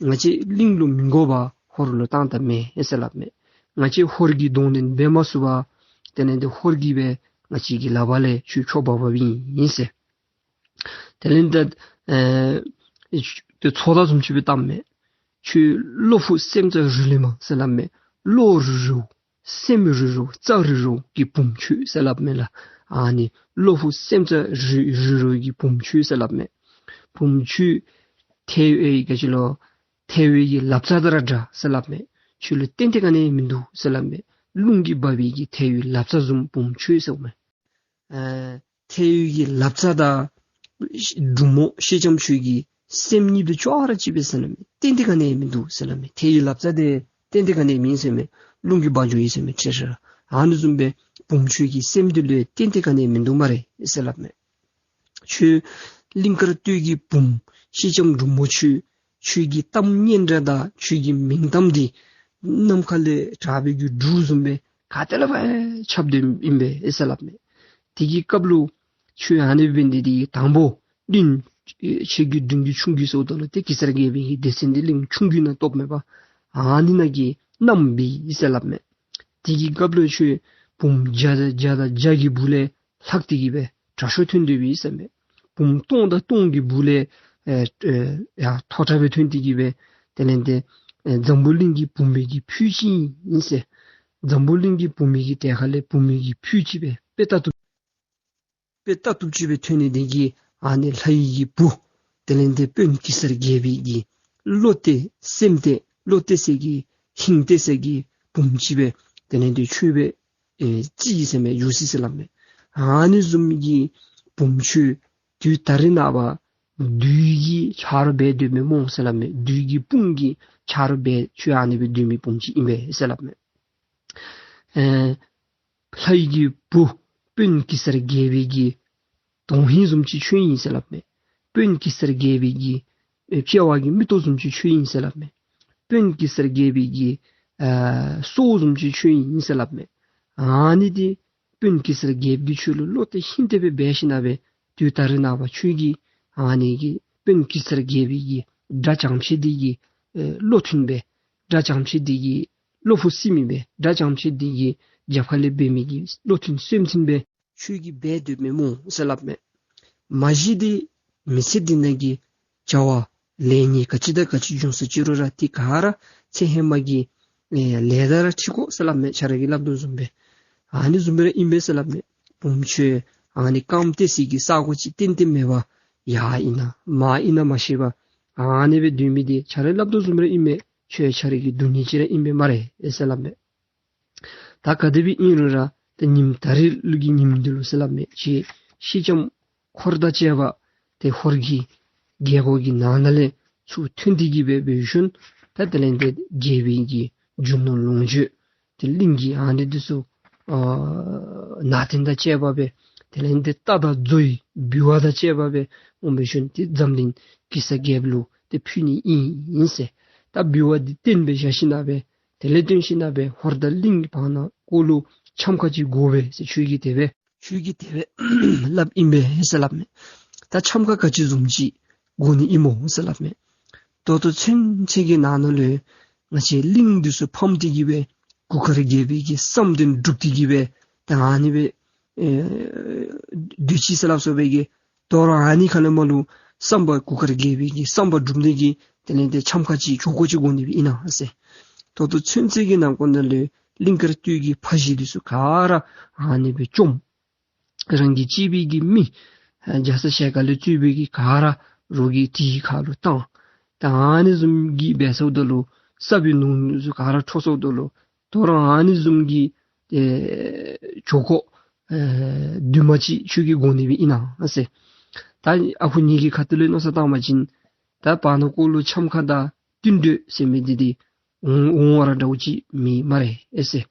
ང་བཅས་གླིང་ལུ་མི་དགོ་པར་ཧོར་ལུ་བཏང་ད་མེན་ཟེར་སླབ་མས། ང་བཅས་ཧོར་གྱི་གདོང་ལེན་འབད་མ་ཚུགས་པར་དེ་ལས་ཏེ་ཧོར་གྱིས་སྦེ་ང་བཅས་ཀྱི་ལག་པ་ལས་ཁྱོད་འཕྲོག་འབག་འབགཔ་ཨིན་ཟེར། དེ་ལས་ཏེ་ཨེ་ཏེ་ཚོགས་བརྡ་བཟུམ་ཅིག་སྦེ་བཏངམ་མས། ཁྱོད་བློ་ཕུགས་སེམས་རྩ་རུལ་ལེན་མ་ཟེར་སླབ་མས། བློ་རུལ་རུལཝ་སེམས་རུལ་རུལཝ་རྩ་རུལ་རུལཝ་གི་བུམོ་ཁྱོད་ཟེར་སླབ་མས་ལགས། ཨ་ནི་བློ་ཕུགས་སེམས་རྩ་རུལ་རུལ་རུལཝ་གི་བུམོ་ཁྱོད་ཟེར་སླབ་མས། བུམོ་ཁྱོད་ཐལ་བའི་ག་ཅི་ལོ་ཐལ་བའི་གི་ལབ་རྩ་དང་ར་འདྲ་ཟེར་སླབ་མས། ཁྱོད་ལུ་ཏན་ཏན་ག་ནི་མིན་འདུག་ཟེར་སླབ་མས། རླུང་གིས་འབག་པའི་གི་ཐལ་བའི་ལབ་རྩ་བཟུམ་བུམོ་ཁྱོད་ཟེརཝ་མས། ཨ་ཐལ་བའི་གི་ལབ་རྩ་དང་འབྲུག་མོ་སེང་ལྕམ་ཁྱོད་ཀྱི་སེམས་གཉིས་པོ་ཅོག་ར་གཅིག་པས་ཟེར་སླབ་མས། ཏན་ཏན་ག་ནི་མིན་འདུག་ཟེར་སླབ་མས། ཐལ་བའི་ལབ་རྩ་འདི་ཏན་ཏན་ག་ནི་མེན་ཟེར་མས། རླུང་གིས་འབག་འགྱོ་ཡི་ཟེར་མས། ཁྲེ་ཤ་ར་ཨ་ནི་བཟུམ་སྦེ་བུམོ་ཁྱོད་ཀྱི་སེམས་འདི་ལུ་ཏན་ཏན་ག་ནི་མིན་འདུག་སྨ་རེ་ཟེར་སླབ་མས། ཁྱོད་གླིང་དཀར་སྟོད་ཀྱི་བུམོ་སེང་ལྕམ་འབྲུག་མོ་ཁྱོད་ཁྱོད་ཀྱི་གཏམ་སྙན་གྲགས་དང་ཁྱོད་ཀྱི་མིང་གཏམ་འདི་ནམ་མཁའ་ལས་གྲགས་པའི་གི་འབྲུག་བཟུམ་སྦེ་ག་ཏེ་ལས་ཕར་ཁྱབ་སྡོདཔ་ཨིན་པས་ཟེར་སླབ་མས། དེ་གི་སྐབས་ལུ་ཁྱོད་ཨ་ནི་འབད་ནི་འདི་གིས་དང་པ་གླིང་ཁྱེད་ཀྱི་གླིང་གི་ཆུང་རྒྱུད་ཟེརཝ་ད་ལུ་ཏེ་གེ་སར་རྒྱལ་པོའི་གི་སྡེ་ཚན་འདི་གླིང་ཆུང་རྒྱུད་ནང་གཏོགས་མེད་པ། ཨ་ནི་ནང་གི་མནའམ་འབད་ཡི་ཟེར་སླབ་མས། དེ་གི་སྐབས་ལུ་ཁྱོད་བུམོ་བརྒྱ་དང་བརྒྱ་དང་བརྒྱ་གི་སྦུག་ལས་ལྷག་སྟེ་གིས་སྦེ་དྲག་ཤོས་ཐོན་སྡོདཔ་ཨིན་ཟེར་མས། བུམོ་སྟོང་དང་སྟོང་གི་སྦུག་ལས་ཨེ་ཨེ་ཡར་མཐོ་དྲགས་སྦེ་ཐོན་ཏེ་གིས་སྦེ་དེ་ལས་ཏེ་ཨེ་འཛམ་བུ་གླིང་གི་བུམོ་གི་ཕུད་ཅིག་ཨིན་ཟེར། འཛམ་བུ་གླིང་གི་བུམོ་གི་གྲལ་ཁ་ལས་བུམོ་གི་ཕུད་ཅིག་སྦེ་དཔེ་ལྟ་བཏུབ་དཔེ་ལྟ་བཏུབ་ཅིག་སྦེ་ཐོན་ནི་འདི་གིས་ཨ་ནི་ལྷའི་གི་བུ་དེ་ལས་ཏེ་དཔོན་གེ་སར་རྒྱལ་པོའི་གི་བློ་གཏད་སེམས་གཏད་བློ་གཏད་ས་གི་ཧིང་གཏད་ས་གི་བུམོ་ཅིག་སྦེ་དེ་ལས་ཏེ་ཁྱོད་སྦེ་ཨེ་བརྩི་ཡི་ཟེར་མས། འགྱོ་ཅི་ཟེར་སླབ་མས། ཨ་ནི་བཟུམ་གྱི་བུམོ་ཁྱོད་དུས་ད་རིས་ནངས་པ་བདུད་ཀྱི་ཆ་རོགས་འབད་སྡོདཔ་མས་སྨོ་ཟེར་སླབ་མས། བདུད་ཀྱི་དཔུང་གི་ཆ་རོགས་སྦེ་ཁྱོད་ཨ་ནི་སྦེ་སྡོད་མི་བུམོ་ཅིག་ཨིན་པས་ཟེར་སླབ་མས། ཨེ་ལྷའི་གི་བུ་དཔོན་གེ་སར་རྒྱལ་པོའི་གི་དོན་ཧིང་བཟུམ་ཅིག་ཁྱོད་ཨིན་ཟེར་སླབ་མས། དཔོན་གེ་སར་རྒྱལ་པོའི་གི་ཨེ་དཔྱལ་བ་གི་མིག་ཏོ་བཟུམ་ཅིག་ཁྱོད་ཨིན་ཟེར་སླབ་མས། དཔོན་གེ་སར་རྒྱལ་པོའི་གི་ཨ་སྲོག་བཟུམ་ཅིག་ཁྱོད་ཨིན་ཟེར་སླབ་མས། ཨ་ནི་འདི་དཔོན་གེ་སར་རྒྱལཔོ་གིས་ཁྱོད་ལུ་བློ་གཏད་ཧིང་གཏད་སྦེ་འབད་ཞིན་ན་སྦེ་དུས་ད་རིས་ནངས་པ་ཁྱོད་ཀྱིས་ཨ་ནི་གི་དཔོན་གེ་སར་རྒྱལ་པོའི་གི་དགྲ་བྱམས་ཆེ་འདི་གི་ཨེ་བློ་མཐུན་སྦེ་དགྲ་བྱམས་ཆེ་འདི་གི་བློ་ཕུགས་སྲིད་མི་སྦེ་དགྲ་བྱམས་ཆེ་འདི་གི་རྒྱབ་ཁ་ལས་འབད་མི་གི་བློ་མཐུན་སེམས་མཐུན་སྦེ་ཁྱོད་ཀྱིས་འབད་སྡོདཔ་མས་སྨོ་ཟེར་སླབ་མས། མ་གཞི་འདི་ མི་ཚེ་འདི་ནང་གི་བྱ་བ་ལས་ཉེས་ག་ཅི་དང་ག་ཅི་འབྱུང་སོ་ཅི་རུང་ར་དེ་ག་ར་ཚེ་ཧེ་མ་གི་ཨེ་ལས་དང་ར་འཁྲིལ་དགོ་ཟེར་སླབ་མས། ཁྱེད་ར་གིས་སླབ་དོ་བཟུམ་སྦེ་ཨ་ནི་བཟུམ་སྦེ་ར་ཨིན་པས་ཟེར་སླབ་མས། བུམོ་ཁྱོད་ཨ་ནི་རྐངམ་བཏེག་སའི་གི་ས་གོ་ཅིག་ཏན་ཏན་མེད་པར་ཡར་ཨིན་ན་མར་ཨིན་ན་མ་ཤེས་པར་ཨ་ནི་སྦེ་སྡོད་མི་འདི་ཁྱེད་ར་སླབ་དོ་བཟུམ་སྦེ་ར་ཨིན་མས། ཁྱོད་ཁྱེད་ར་གི་སྡུག་བསྔལ་ཅིག་ར་ཨིན་པས་སྨ་རེ་ཟེར་སླབ་མས། ད་ག་དེ་སྦེ་ཨིན་རུང་ར་ཏེ་ཉིནམ་ད་རིས་ལུ་གི་ཉིནམ་འདི་ལུ་ཟེར་སླབ་མས། ཁྱེད་སེང་ལྕམ་འཁོར་དང་བཅས་པ་ཏེ་ཧོར་གྱི་རྒྱལ་སྒོ་གི་ནང་ན་ལས་ཚུར་ཐོན་ཏེ་གི་སྦེ་འབད་ཞིནམ་ད་དེ་ལས་ཏེ་རྒྱལ་པོའི་གི་རྒྱུ་ནོར་ལོངས་སྤྱོད་ཏེ་གླིང་གི་ཨ་ནི་འདི་ཚུ་ཨ་ནང་རྟེན་དང་བཅས་པ་སྦེ་དེ་ལས་ཏེ་རྟ་དང་མཛོ་ཡི་འབུལ་བ་དང་བཅས་པ་སྦེ་འོང་འབད་ཞིནམ་ཏེ་འཛམ་གླིང་གེ་སར་རྒྱལཔོ་ལུ་ཏེ་ཕུལ་ནི་ཨིན་ཨིན་ཟེར། ད་འབུལ་བ་འདི་བཏོན་སྦེ་བཞག་ཞིནམ་སྦེ་དེ་ལས་བཏོན་ཞིནམ་སྦེ་ཧོར་དང་གླིང་གི་བར་ན་ཀོ་ལུ་འཆམ་ཁ་ཅིག་དགོ་པས་ཟེར་ཁྱོད་ཀྱིས་དེ་སྦེ་ཁྱོད་ཀྱིས་དེ་སྦེ་སླབ་ཨིན་པས་ཟེར་སླབ་མས། ད་འཆམ་ཁ་ག་ཅི་བཟུམ་ཅིག་དགོ་ནི་ཨིན་མོ་ཟེར་སླབ་མས། ད་ལྟོ་ཚུན་ཚོད་ཀྱི་ནང་ན་ལུ་ང་བཅས་གླིང་འདི་ཚུ་ཕམ་སྟེ་གི་སྦེ་གུར་དཀར་རྒྱལ་པོའི་གི་བསམ་དོན་འགྲུབ་སྟེ་གི་སྦེ་ད་ཨ་ནི་སྦེ་ཨེ་སྡོད་ཅི་ཟེར་སླབ་སོ་སྦེ་གི་དོ་རུང་ཨ་ནི་ཁ་ལས་མར་ལུ་བསམ་པ་གུར་དཀར་རྒྱལ་པོའི་གི་བསམ་པ་འགྲུབ་ནི་གི་དེ་ལས་ཏེ་འཆམ་ཁ་ཅིག་ཆོ་ག་ཅིག་དགོ་ནི་སྦེ་ཨིན་ན་ཟེར། ད་ལྟོ་ཚུན་ཚོད་ཀྱི་ནང་འཁོད་ནང་ལུ་གླིང་དཀར་སྟོད་ཀྱི་ཕ་གཞིས་འདི་ཚུ་ག་ར་ཨ་ནི་སྦེ་བཅོམ། རང་གི་གཅེས་པའི་གི་མི་ཨ་རྒྱ་ཚ་ཞལ་དཀར་ལས་གཙོས་པའི་གི་ག་ར་རོགས་ཀྱིས་དེའི་ཁ་ལུ་བཏང་། ད་ཨ་ནི་བཟུམ་གྱི་འབད་སོངམ་ད་ལུ་ས་བོན་ནོར་འདི་ཚུ་ག་ར་འཕྲོ་སོངམ་ད་ལུ་དོ་རུང་ཨ་ནི་བཟུམ་གྱི་ཨེ་ཆོ་ག་ཨེ་བདུན་མ་ཅིག་ཁྱོད་ཀྱིས་དགོ་ནི་སྦེ་ཨིན་ན་ཟེར། ད་ཨ་ཁུ་ངེ་གི་ཁ་ཐུག་ལས་མནོ་བསམ་བཏང་བ་ཅིན་ད་བར་ན་ཀོ་ལུ་འཆམ་ཁ་དང་བསྟུན་གྲོས་ཟེར་མི་འདི་འདི་འོང་འོང་བ་ར་འདྲཝ་ཅིག་མེད་སྨ་རེ་ཨེ་ཟེར།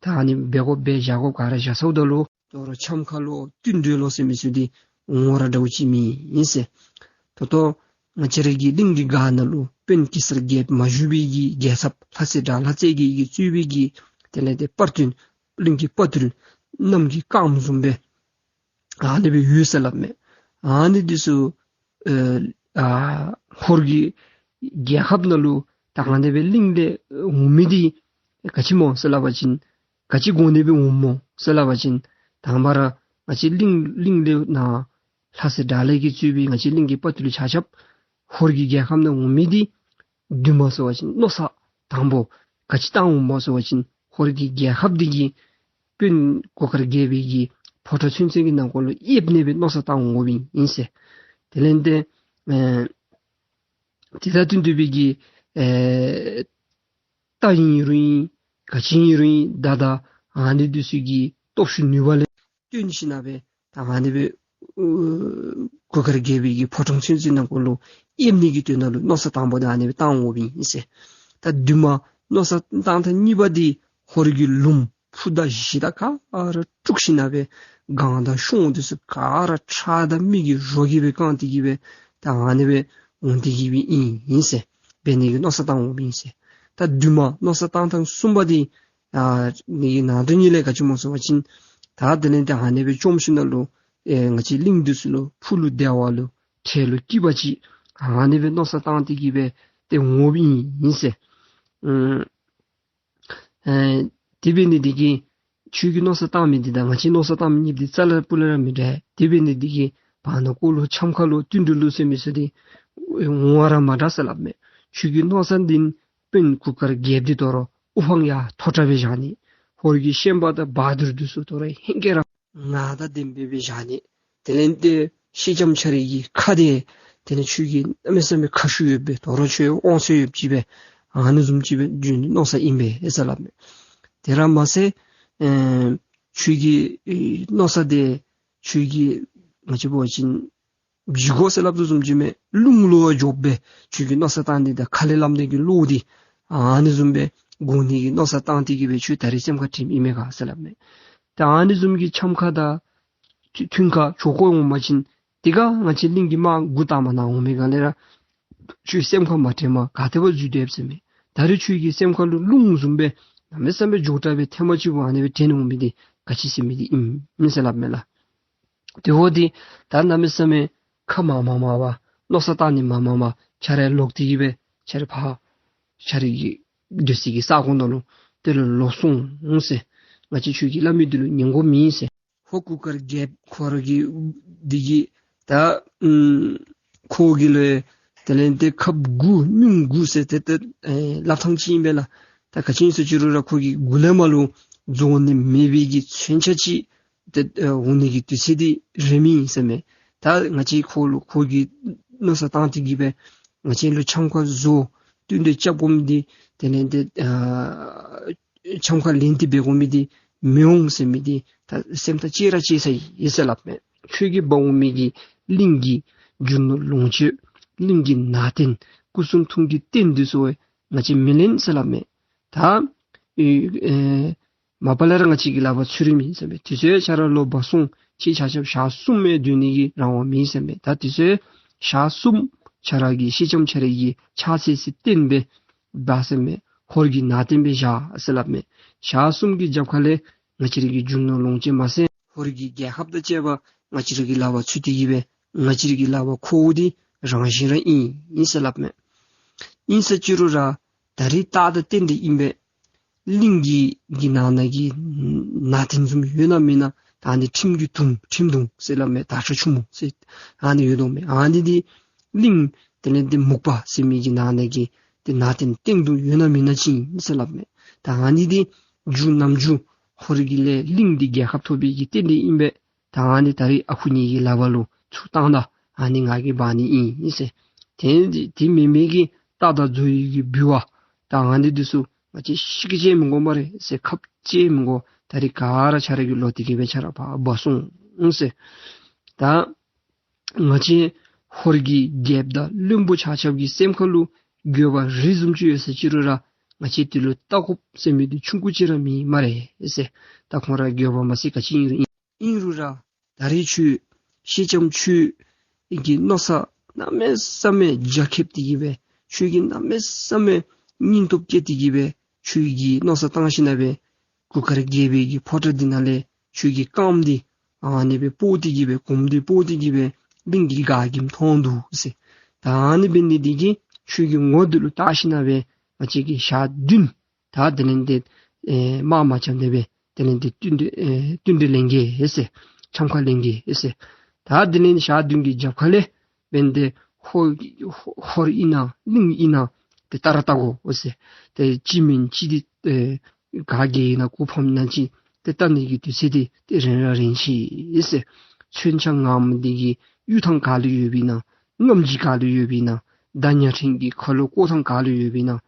ད་ཨ་ནི་འབད་དགོཔ་འབད་བཞག་དགོཔ་ག་ར་བཞག་སོངམ་ད་ལུ་དོ་རུང་འཆམ་ཁ་ལུ་བསྟུན་གྲོས་ལུ་ཟེར་མི་ཚུ་འདི་འོང་བ་ར་འདྲཝ་ཅིག་མེད་ཨིན་ཟེར། ད་ལྟོ་ང་བཅས་ར་གི་གླིང་གི་སྒར་ནང་ལུ་དཔོན་གེ་སར་རྒྱལཔོ་མ་བཞུགས་པའི་གི་རྒྱལ་ཚབ་ལྷ་སྲས་དགྲ་ལྷ་རྩེ་རྒྱལ་གྱིས་གཙོས་པའི་གི་དེ་ལས་ཏེ་དཔའ་རྟུལ་གླིང་གི་དཔའ་རྟུལ་གནམ་གྱི་སྐརམ་བཟུམ་སྦེ་ཨ་ནི་སྦེ་ཡོད་ཟེར་སླབ་མས། ཨ་ནི་འདི་ཚུ་ཨེ་ཨ་ཧོར་གྱི་རྒྱལ་ཁབ་ནང་ལུ་ད་ཨ་ནི་སྦེ་གླིང་ལས་འོང་མི་འདི་ག་ཅི་སྨོ་ཟེར་སླབ་པ་ཅིན་ག་ཅི་དགོ་ནི་སྦེ་འོང་སྨོ་ཟེར་སླབ་པ་ཅིན་དང་པ་ར་ང་བཅས་གླིང་གླིང་ལས་ནཱ་ལྷ་སྲས་དགྲ་ལྷ་གིས་གཙོས་པའི་ང་བཅས་གླིང་གི་དཔའ་རྟུལ་ཆ་ཁྱབ་ཧོར་གྱི་རྒྱལ་ཁབ་ནང་འོང་མི་འདི་བདུན་མ་ཟེར་བ་ཅིན་མནོ་བསམ་དང་པོ་ག་ཅི་བཏང་འོང་སྨོ་ཟེར་བ་ཅིན་ཧོར་གྱི་རྒྱལ་ཁབ་འདི་གི་དཔོན་གུར་དཀར་རྒྱལ་པོའི་གི་ཕོ་བྲང་ཚུན་ཚོད་ཀྱི་ནང་འཁོད་ལུ་ཡེབ་ནི་སྦེ་མནོ་བསམ་བཏང་འོང་པའི་ཨིན་ཟེར། དེ་ལས་ཏེ་ཨེ་དེ་དང་བསྟུན་ཏེ་སྦེ་གི་ཨེ་རྟ་ཨིན་རུང་ཨིན་ག་ཅི་ཨིན་རུང་ཨིན་མདའ་དང་ཨ་ནི་འདི་ཚུ་གི་སྟོབས་ཤུགས་ནུས་པ་ལས་བརྟེན་ཞིནམ་སྦེ་ད་ཨ་ནི་སྦེ་ཨུ་གུར་དཀར་རྒྱལ་པོའི་གི་ཕོ་བྲང་ཚུན་ཚོད་ནང་འཁོད་ལུ་ཡེབ་ནི་གི་དོན་ལུ་མནོ་བསམ་བཏང་འབདཝ་ད་ཨ་ནི་སྦེ་བཏང་འོང་པའི་ཨིན་ཟེར། ད་བདུན་མ་མནོ་བསམ་བཏང་ཐངས་གཉིས་པ་འདི་ཧོར་གྱི་ལུངམ་ཕུ་དང་གཞི་དང་ག་ར་དཀྲུགས་ཞིནམ་སྦེ་སྒང་དང་གཤོང་འདི་ཚུ་ག་ར་ཁྲག་དང་མིག་གི་རོ་གིས་སྦེ་བཀང་སྟེ་གི་སྦེ་ད་ཨ་ནི་སྦེ་འོང་སྟེ་གི་སྦེ་ཨིན་ཨིན་ཟེར། འབད་ནི་གི་མནོ་བསམ་བཏང་འོང་པའི་ཨིན་ཟེར། ད་བདུན་མ་མནོ་བསམ་བཏང་ཐངས་གསུམ་པ་འདི་ཨ་ནི་གི་ནང་དོན་ཉིད་ལས་ག་ཅི་སྨོ་ཟེར་བ་ཅིན་ད་དེ་ལས་ཏེ་ཨ་ནི་སྦེ་བཅོམ་ཞིནམ་ལུ་ཨེ་ང་བཅས་གླིང་འདི་ཚུ་ལུ་ཕུ་ལུ་བདེ་བ་ལུ་ཁྲལ་ལུ་སྐྱིད་པ་ཅིག་ཨ་ནི་སྦེ་མནོ་བསམ་བཏང་སྟེ་གི་སྦེ་ཏེ་འོང་པའི་ཨིན་ཟེར། ཨུམ་ཨེ་དེ་འབད་ནི་འདི་གིས་ཁྱོད་ཀྱིས་མནོ་བསམ་བཏང་མི་འདི་དང་ང་བཅས་མནོ་བསམ་བཏང་མི་གཉིས་འདི་རྩ་ལས་སྤུ་ལས་ར་མི་འདྲ། དེ་འབད་ནི་འདི་གིས་བར་ན་ཀོ་ལུ་འཆམ་ཁ་ལུ་བསྟུན་གྲོས་ལུ་ཟེར་མི་ཚུ་འདི་འོང་བ་ར་མ་འདྲ་ཟེར་སླབ་མས། ཁྱོད་ཀྱི་མནོ་བསམ་འདི་དཔོན་གུར་དཀར་རྒྱལཔོ་འདི་དོ་རུང་དབུ་འཕང་ཡར་མཐོ་དྲགས་སྦེ་བཞག་ནི། ཧོར་གྱི་ཤན་པ་དང་བ་དུར་འདི་ཚུ་དོ་རུང་ཧེང་སྐལ་ར་ངར་དང་ལྡན་པའི་སྦེ་བཞག་ནི། དེ་ལས་ཏེ་སེང་ལྕམ་ཁྱེད་རའི་གི་ཁ་འདི་དེ་ལས་ཁྱོད་ཀྱི་གནམ་མེད་ས་མེད་ཁ་ཤུགས་ཡོད་པའི་དོ་རུང་ཁྱོད་དབང་ཚད་ཡོདཔ་ཅིག་སྦེ་ཨ་ནི་བཟུམ་ཅིག་སྦེ་འགྱོ་ནི་མནོ་བསམ་ཨིན་པས་ཨེ་ཟེར་སླབ་མས། དེ་ར་མ་ཚད་ཨེ་ཁྱོད་ཀྱི་ཨེ་མནོ་བསམ་འདི་ཁྱོད་ཀྱི་ང་བཅས་འབད་བ་ཅིན་འཇིགས་སྒོ་ཟེར་སླབ་དོ་བཟུམ་ཅིག་མས། རླུང་ལུ་འགྱོ་སྦེ་ཁྱོད་ཀྱི་མནོ་བསམ་བཏང་ནི་དང་ཁ་ལས་སླབ་ནི་གི་བློ་འདི་ཨ་ནི་བཟུམ་སྦེ་འགྱོ་ནི་གི་མནོ་བསམ་བཏང་སྟེ་གི་སྦེ་ཁྱོད་ད་རིས་སེམས་ཁར་དྲནམ་ཨིན་མས་ག་ཟེར་སླབ་མས། ད་ཨ་ནི་བཟུམ་གྱི་འཆམ་ཁ་དང་མཐུན་ཁ་ཆོ་ག་འོང་པ་ཅིན་དེ་ག་ང་བཅས་གླིང་གི་དམག་འགོ་དང་པ་ནཱ་འོང་མི་ག་ལས་ར་ཁྱོད་སེམས་ཁར་མ་དྲན་པར་ག་ཏེ་འབད་འཛུལ་སྡོདཔ་ཟེར་མས། ད་རིས་ཁྱོད་ཀྱི་སེམས་ཁར་ལུ་རླུང་བཟུམ་སྦེ་གནམ་མེད་ས་མེད་མགྱོགས་དྲགས་སྦེ་ཐེངས་མ་གཅིག་པོ་ཨ་ནི་སྦེ་དྲན་འོང་མི་འདི་ག་ཅི་ཟེར་མི་འདི་ཨིན་ཨིན་ཟེར་སླབ་མས་ལགས། དེ་འབདཝ་ད་ད་གནམ་མེད་ས་མེད་ཁ་མ་མང་མང་བར་མནོ་བསམ་བཏང་ནི་མ་མང་བར་ཁྱེད་ར་ལོག་སྟེ་གི་སྦེ་ཁྱེད་ར་ཕར་ཁྱེད་རའི་གི་སྡོད་སའི་གི་ས་གོ་ནང་ལུ་དེ་ལུ་ལོག་སོང་ཟེར། ང་བཅས་ཁྱོད་ཀྱིས་སླབ་མི་འདི་ལུ་ཉན་དགོཔ་མེད་ཟེར། ཧོར་གུར་དཀར་རྒྱལཔོ་ཁོ་ར་གི་འདི་གིས་ ད་ཨམ་ཁོ་གི་ལུ་དེ་ལས་ཏེ་ཁབ་དགུ་སྨྱུང་དགུ་ཟེར་ཏེ་ཏེ་ཨེ་སླབ་ཐངས་ཅིག་ཨིན་པས་ལགས། ད་ག་ཅི་ཨིན་ཟེར་ཅི་རུང་ར་ཁོ་གིས་མགུ་ལས་མར་ལུ་རྫོགས་ནི་མེད་པའི་གི་མཚོན་ཆ་ཅིག་ཏེ་ཨེ་འོང་ནི་གི་དུས་ཚོད་འདི་རནམ་ཨིན་ཟེར་མས། ད་ང་བཅས་ཁོ་ལུ་ཁོ་གིས་མནོ་བསམ་བཏང་སྟེ་གི་སྦེ་ང་བཅས་ལུ་འཆམ་ཁ་བཟོ་བསྟུན་གྲོས་རྐྱབ་དགོ་མི་འདི་དེ་ལས་ཏེ་ཨ་འཆམ་ཁ་ལེན་ཏེ་འབད་དགོ་མི་འདི་མི་འོང་ཟེར་མི་འདི་ད་སེམས་ཐག་བཅད་ར་བཅད་ཚར་ཡི་ཟེར་སླབ་མས། ཁྱོད་ཀྱིས་འབག་འོང་མི་གི་གླིང་གི་རྒྱུ་ནོར་ལོངས་སྤྱོད་གླིང་གི་ནང་རྟེན་སྐུ་གསུང་ཐུགས་ཀྱི་རྟེན་འདི་ཚུ་ང་བཅས་མི་ལེན་ཟེར་སླབ་མས། ད་ཨེ་ཨེ་མ་པ་ལས་ར་ང་བཅས་ཀྱི་ལག་པར་ཚུད་རནམ་ཨིན་ཟེར་མས། དུས་ཚོད་ཁྱོད་ར་ལོག་འབག་སོང་། ཁྱེད་ཆ་ཁྱབ་ཞག་གསུམ་མེན་སྡོད་ནི་གི་རང་དབང་མེད་ཟེར་མས། ད་དུས་ཚོད་ཞག་གསུམ་ཁྱོད་ར་གི་སེང་ལྕམ་ཁྱོད་ར་གི་ཕྱག་འཚལ་སའི་རྟེན་སྦེ་འབག་ཟེར་མས། ཧོར་གྱི་ནང་རྟེན་སྦེ་བཞག་ཟེར་སླབ་མས། ཞག་གསུམ་གྱི་རྒྱབ་ཁ་ལས་ང་བཅས་ར་གི་རྒྱུ་ནོར་ལོངས་སྤྱོད་མ་ཚད་ཧོར་གྱི་རྒྱལ་ཁབ་དང་བཅས་པ་ང་བཅས་ར་གི་ལག་པར་ཚུད་དེ་གི་སྦེ་ང་བཅས་ར་གི་ལག་པར་འཁོརཝ་འདི་རང་བཞིན་ར་ཨིན་ཨིན་ཟེར་སླབ་མས། ཨིན་ཟེར་ཅི་རུང་ར་ད་རིས་རྟགས་དང་རྟེན་འབྲེལ་ཨིན་པས། གླིང་གི་གི་ནང་ན་གི་ནང་རྟེན་བཟུམ་ཡོད་ན་མེན་ན། ད་ཨ་ནི་ཁྲིམས་ཀྱི་དུང་ཁྲིམས་དུང་ཟེར་སླབ་མས། དར་ཁྲ་ཆུང་མོ་ཟེར་ཨ་ནི་ཡོད་དོ་མས། ཨ་ནི་འདི་གླིང་དེ་ལས་ཏེ་མུག་པ་ཟེར་མི་གི་ནང་ན་གི་ཏེ་ནང་རྟེན་སྟེང་དུང་ཡོད་ན་མེན་ན་ཅིག་ཨིན་ཟེར་སླབ་མས། ད་ཨ་ནི་འདི་རྒྱུ་ནམ་རྒྱུན་ཧོར་གྱི་ལས་གླིང་འདི་རྒྱལ་ཁ་ཐོབ་པའི་གི་རྟེན་འབྲེལ་ཨིན་པས། ད་ཨ་ནི་ད་རིས་ཨ་ཁུ་གཉིས་ཀྱི་ལག་པ་ལུ་ཚུར་བཏང་ད། ཨ་ནི་ང་གིས་འབག་ནི་ཨིན་ཟེར། དེ་དེ་མེན་མི་གི་རྟགས་དང་རྫོགས་ཡི་གི་འབུལ་བ་ད་ཨ་ནི་འདི་ཚུ་ང་བཅས་ཤི་གི་བཅད་མི་དགོ་སྨ་རེ་ཟེར། ཁབ་བཅད་མི་དགོ། ད་རིས་ག་ར་ཁྱོད་ར་གི་ལོག་སྟེ་གི་སྦེ་ཁྱོད་ར་ཕར་འབག་སོང་ཟེར། ད་ང་བཅས་ཧོར་གྱི་རྒྱལཔོ་དང་བློན་པོ་ཆ་ཁྱབ་ཀྱི་སེམས་ཁ་ལུ་འགྱོད་པ་རི་བཟུམ་ཅིག་ཡོད་ཟེར་ཅི་རུང་ར་ང་བཅས་དེ་ལུ་བལྟ་དགོཔ་ཟེར་མི་འདི་ཆུང་ཀུ་ཅིག་ར་མེད་སྨ་རེ་ཟེར། ད་ཁོང་ར་འགྱོད་པ་མ་ཚད་ག་ཅི་ཨིན་རུང་ཨིན། ཨིན་རུང་ར་ད་རིས་ཁྱོད་སེང་ལྕམ་ཁྱོད་ཀྱི་མནོ་བསམ་གནམ་མེད་ས་མེད་རྒྱ་ཁྱབ་སྟེ་གི་སྦེ་ཁྱོད་ཀྱིས་གནམ་མེད་ས་མེད་སྙིང་སྟོབས་བསྐྱེད་དེ་གི་སྦེ་ཁྱོད་ཀྱིས་མནོ་བསམ་བཏང་ཞིན་ན་སྦེ་གུར་དཀར་རྒྱལ་པོའི་གི་ཕོ་བྲང་འདི་ནང་ལས་ཁྱོད་ཀྱི་རྐངམ་འདི་ཨ་ནི་སྦེ་སྤོ་སྟེ་གི་སྦེ་གོམ་འདི་སྤོ་སྟེ་གི་སྦེ་གླིང་གི་ག་གིས་མཐོང་འདུག་ཟེར། ད་ཨ་ནི་འབད་ནི་འདི་གིས་ཁྱོད་ཀྱི་ངོ་འདི་ལུ་བལྟ་ཞིན་ན་སྦེ་ང་བཅས་ཀྱིས་ཞག་བདུན་ད་དེ་ལས་ཏེ་ཨེ་དམག་མ་འཆམ་ནི་སྦེ་དེ་ལས་ཏེ་བསྟུན་གྲོས་ཨེ་བསྟུན་གྲོས་ལེན་གེ་ཟེར། འཆམ་ཁ་ལེན་གེ་ཟེར། ད་དེ་ལས་ཞག་བདུན་གྱི་རྒྱབ་ཁ་ལས་འབདན་ཏེ་ཧོར་ཧོར་ཨིན་ན་གླིང་ཨིན་ན་ཏེ་བལྟ་ར་བལྟ་དགོ་ཟེར། ཏེ་གཅིག་མེན་གཅིག་འདི་ཨེ་ག་གིས་ཨིན་ན་གུ་ཕམ་ན་ཅིག་ཏེ་བལྟ་ནི་གི་དུས་ཚོད་འདི་ཏེ་རན་ར་རན་ཅི་ཟེར། མཚོན་ཆ་ངརམ་འདི་གི་གཡུག་ཐངས་ག་ལུ་ཡོདཔ་ཨིན་ན། རྔམ་བརྗིད་ག་ལུ་ཡོདཔ་ཨིན་ན། མདའ་ཉ་ཕྲན་གྱི་ཁ་ལོ་བཀོག་ཐངས་ག་ལུ་ཡོདཔ་ཨིན་ན།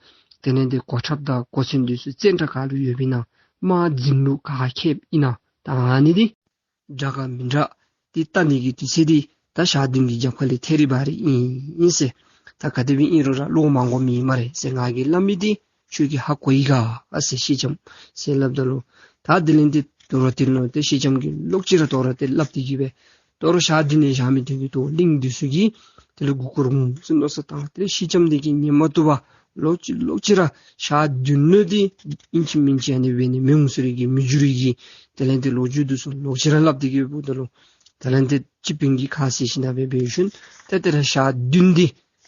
དེ་ལས་ཏེ་གོ་ཁྲབ་དང་གོ་མཚོན་འདི་ཚུ་བཙན་དྲག་ག་ལུ་ཡོདཔ་ཨིན་ན། དམག་འཛིང་ལུགས་ག་མཁསཔ་ཨིན་ན། ད་ཨ་ནི་འདི་འདྲ་ག་མི་འདྲ་འདི་བལྟ་ནི་གི་དུས་ཚོད་འདི་ད་ཞག་བདུན་གྱི་རྒྱབ་ཁ་ལས་ཐད་རི་བ་རི་ཨིན་ཟེར། ད་ག་དེ་སྦེ་ཨིན་རུང་ར་བློ་མ་འགོངམ་ཨིན་སྨ་རེ་ཟེར། ང་གིས་སླབ་མི་འདི་ཁྱོད་ཀྱིས་ཧ་གོ་ཡི་ག་ཨ་ཟེར། སེང་ལྕམ་ཟེར་སླབ་ད་ལུ་ད་དེ་ལས་ཏེ་དོ་རུང་དེ་ལུ་ཏེ་སེང་ལྕམ་གྱིས་ལོག་ཅི་ར་དོ་རུང་ཏེ་སླབ་སྟེ་གི་སྦེ་དོ་རུང་ཞག་བདུན་ནི་བཞག་མི་དེ་གིས་ཏེ་གླིང་འདི་ཚུ་གིས་དེ་ལུ་མགུ་སྐོར་འོང་ཟེར་མནོ་བསམ་བཏང་། ཏེ་སེང་ལྕམ་འདི་གིས་ཉན་མ་བཏུབ་པར་ལོག་ཅི་ལོག་ཅི་ར་ཞག་བདུན་ལུ་འདི་ཨིན་ཅི་མིན་ཅི་ཨ་ནི་སྦེ་ནི་མི་འོང་ཟེར་གི་མི་འགྱུར་གི་དེ་ལས་ཏེ་ལོ་རྒྱུས་འདི་ཚུ་ལོག་ཅི་ར་སླབ་སྟེ་གི་འབདཝ་ད་ལུ་དེ་ལས་ཏེ་སྤྱི་དཔོན་གྱིས་ཁ་བཟེད་ཞིན་ན་སྦེ་འབད་ཞིནམ་ཏེ་དེ་ར་ཞག་བདུན་འདི་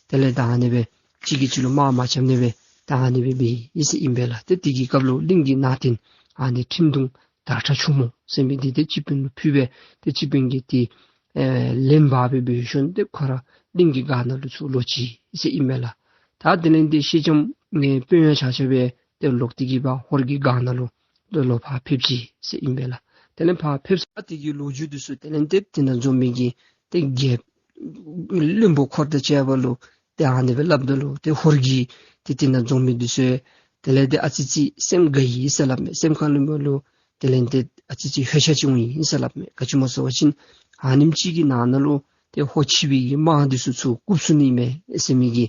དེ་ལས་ད་ཨ་ནི་སྦེ་གཅིག་གིས་གཅིག་ལུ་དམག་མ་འཆམ་ནི་སྦེ་ད་ཨ་ནི་སྦེ་འབད་ཡི་ཟེར་ཨིན་པས་ལགས། ཏེ་དེ་གི་སྐབས་ལུ་གླིང་གི་ནང་རྟེན་ཨ་ནི་ཁྲིམས་དུང་དར་ཁྲ་ཆུང་མོ་ཟེར་མི་འདི་ཏེ་སྤྱི་དཔོན་ལུ་ཕུལ་སྦེ་ཏེ་སྤྱི་དཔོན་གྱིས་ཏེ་ཨེ་ལེན་འབག་སྦེ་འབད་ཞིནམ་ཏེ་ཁོ་ར་གླིང་གི་སྒར་ནང་ལུ་ཚུར་ལོག་ཅི་ཟེར་ཨིན་པས་ལགས། ད་དེ་ལས་ཏེ་སེང་ལྕམ་ཨེ་དཔོན་གཡོག་ཆ་ཁྱབ་སྦེ་ཏེ་ལོག་སྟེ་གི་སྦེ་ཧོར་གྱི་སྒར་ནང་ལུ་ཏེ་ལོག་ཕར་ཕེབས་ཅི་ཟེར་ཨིན་པས་ལགས། དེ་ལས་ཕར་ཕེབས་ས་དེ་གི་ལོ་རྒྱུས་འདི་ཚུ་དེ་ལས་ཏེ་དེ་ནང་འཛོམས་མི་གི་ཏེ་རྒྱལཔོ་བློན་པོ་འཁོར་དང་བཅས་པ་ལུ་ཏེ་ཨ་ནི་སྦེ་སླབ་ད་ལུ་ཏེ་ཧོར་གྱི་ཏེ་དེ་ནང་འཛོམས་མི་འདི་ཚུ་དེ་ལས་ཏེ་ཨ་ཙི་ཅིག་སེམས་དགའ་ཡི་ཟེར་སླབ་མས། སེམས་ཁ་ལུ་མ་ལུ་དེ་ལས་ཏེ་ཨ་ཙི་ཅིག་ཧེ་ཤ་ཅིག་འོང་ཡི་ཟེར་སླབ་མས། ག་ཅི་སྨོ་ཟེར་བ་ཅིན་ཨ་ནེམ་ཅིག་གི་ནང་ན་ལུ་ཏེ་ཧོར་ཕྱི་པའི་གི་དམག་འདི་ཚུ་ཚུར་བཀུག་ཚུགས་ནི་མས་ཟེར་མི་གི་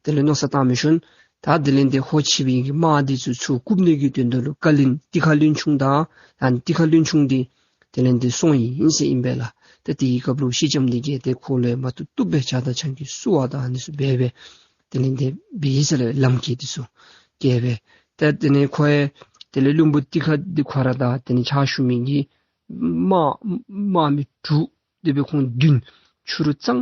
དེ་ལས་མནོ་བསམ་བཏང་མི་ཤོང་། ད་དེ་ལས་ཏེ་ཧོར་ཕྱི་པའི་གི་དམག་འདི་ཚུ་ཚུར་བཀུག་ནི་གི་དོན་དག་ལུ་བཀའ་བློན་ཏི་ཁ་བློན་ཆུང་དང་ཨ་ནི་ཏི་ཁ་བློན་ཆུང་འདི་དེ་ལས་ཏེ་སོང་ཡི་ཟེར་ཨིན་པས་ལགས། ཏེ་དེའི་སྐབས་ལུ་སེང་ལྕམ་འདི་གིས་ཏེ་ཁོ་ལུ་མ་བཏུབ་བཏུབ་སྦེ་ཇ་དང་ཆང་གི་བསུ་བ་དང་ཨ་ནི་ཚུ་འབད་སྦེ་དེ་ལས་ཏེ་འབད་ཡི་ཟེར་སླབ་ལམ་ཁྱེར་འདི་ཚུ་བསྐྱལ་སྦེ། ཏེ་དེ་ལས་ཁོ་ཡང་དེ་ལས་བློན་པོ་ཏི་ཁ་འདི་ཁོ་ར་དང་དེ་ལས་ཕྱག་ཞུ་མི་གི་དམག་དམག་མི་དྲུག་དེ་སྦེ་ཁོང་བདུན་ཕྱི་རུ་གཙང་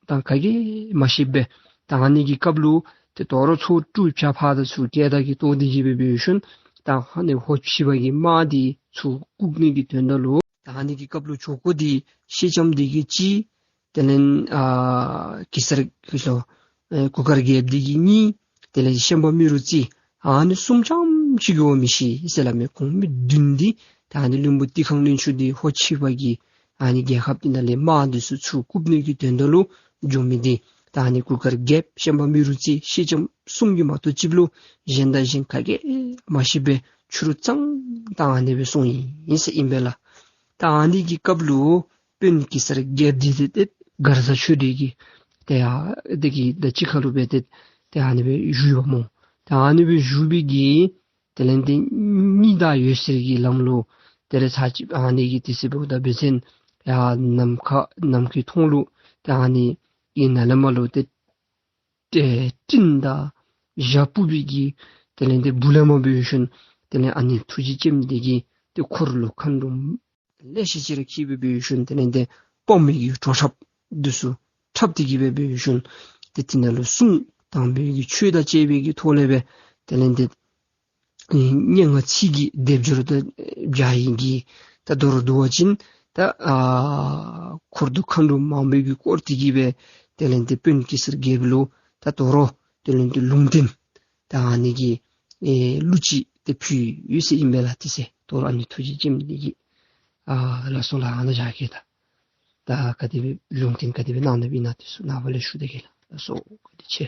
དང་ག་གིས་མ་ཤེས་པར་ད་ཨ་ནི་གི་སྐབས་ལུ་ཏེ་དོ་རུང་ཚོ་དྲུག་བྱ་ཕར་དང་ཚུར་སྐད་བརྡ་གི་གཏོང་སྟེ་གི་སྦེ་འབད་ཞིནམ་ད་ཨ་ནི་ཧོར་ཕྱི་པ་གི་དམག་འདི་ཚུར་བཀུག་ནི་གི་དོན་དག་ལུ་ད་ཨ་ནི་གི་སྐབས་ལུ་ཇོ་ཁོ་འདི་སེང་ལྕམ་འདི་གིས་ཅིག་ དེ་ལས་ཨ་གེ་སར་གྱི་ལོ་ཨེ་གུར་དཀར་རྒྱལཔོ་འདི་གིས་གཉིས། དེ་ལས་ཤན་པ་མི་རུ་རྩེ། ཨ་ནི་གསུམ་རྐྱངམ་ཅིག་གིས་འོང་མི་ཤེས་ཟེར་སླབ་མས། ཁོང་མི་བདུན་འདི་ད་ཨ་ནི་བློན་པོ་ཏི་ཁང་བློན་ཆེན་འདི་ཧོར་ཕྱི་པ་གི་ཨ་ནི་རྒྱལ་ཁབ་འདི་ནང་ལས་དམག་འདི་ཚུ་ཚུར་རྐུབ་ནི་གི་དོན་དག་ལུ་འགྱོ་མི་འདི་ད་ཨ་ནི་གུར་དཀར་རྒྱལཔོ་ཤན་པ་མི་རུ་རྩེ་སེང་ལྕམ་གསུམ་གྱིས་མ་གཏོགས་ཅིག་ལུ་གཞན་དང་གཞན་ག་གིས་མ་ཤེས་པར་ཕྱི་རུ་གཙང་ཏང་ཨ་ནི་སྦེ་སོང་ཡི་ཟེར་ཨིན་པས་ལགས། ད་ཨ་ནི་གི་སྐབས་ལུ་དཔོན་གེ་སར་རྒྱལཔོ་འདི་ཏེ་ཏེ་མགར་བཟའ་ཆོས་སྒྲོན་གྱི་ཏེ་ཡ་དེ་གི་ད་གཅིག་ཁར་ལུ་སྦེ་ཏེ་ཏེ་ཨ་ནི་སྦེ་བཞུགས་པ་སྨོ། ད་ཨ་ནི་སྦེ་བཞུགས་པའི་གི་དེ་ལས་ཏེ་གཉིས་དང་འོད་ཟེར་གྱི་ལམ་ལུ་དེ་ལས་ཚར་གཅིག་ཨ་ནི་གི་དེ་ཚེ་འབདཝ་ད་འབད་བ་ཅིན་ཡ་ནམ་མཁའ་ནམ་མཁའི་མཐོངས་ལུ་ཏེ་ཨ་ནི་གི་ནཱ་ལས་མར་ལུ་ཏེ་ཏེ་སྤྲིན་དང་ཞག་ཕུབ་པའི་གི་དེ་ལས་ཏེ་སྦུག་ལས་མར་འབད་ཞིནམ་དེ་ལས་ཨ་ནི་ཐུགས་རྗེ་ཅན་འདི་གིས་ཏེ་འཁོར་ལོ་མཁའ་འགྲོ་ལེ་ཤ་ཅིག་ར་འཁྱིད་སྦེ་འབད་ཞིནམ་དེ་ལས་ཏེ་དཔའ་མོ་གི་བྲོ་འཁྲབ་འདི་ཚུ་འཁྲབ་སྟེ་གི་སྦེ་འབད་ཞིནམ་ཏེ་དེ་ནང་ལུ་གསུང་དང་པའི་གི་ཆོས་དང་བཅས་པའི་གི་ཐོག་ལས་སྦེ་དེ་ལས་ཏེ་སྙན་ངག་ཚིག་གི་སྡེབ་སྦྱོར་དང་སྦྱར་ཡི་གི་ད་དོ་རུང་བསྡུ་བ་ཅིན་ད་ཨ་འཁོར་དང་མཁའ་འགྲོ་མང་པོའི་གིས་བསྐོར་ཏེ་གི་སྦེ་དེ་ལས་ཏེ་དཔོན་གེ་སར་རྒྱལཔོ་ལུ་ད་དོ་རུང་དེ་ལས་ཏེ་ལུང་བསྟན་ད་ཨ་ནི་གི་ཨེ་གླུ་ཅིག་ཏེ་ཕུལ་ཡོད་ཟེར་ཨིན་པས་ལགས། དེ་ཚེ་དོ་རུང་ཨ་ནི་ཐུགས་རྗེ་ཅན་འདི་གིས་ཨ་ལགས་སོ་ལགས། ཨ་ནཱ་བཞག་གེ། ད་ད་ག་དེ་སྦེ་ལུང་བསྟན་ག་དེ་སྦེ་གནང་ནུག་ཨིན་ན་དེ་ཚུ་ནངས་པ་ལས་ཞུ་ད་གེ་ལགས། ལགས་སོ། བཀའ་དྲིན་ཆེ།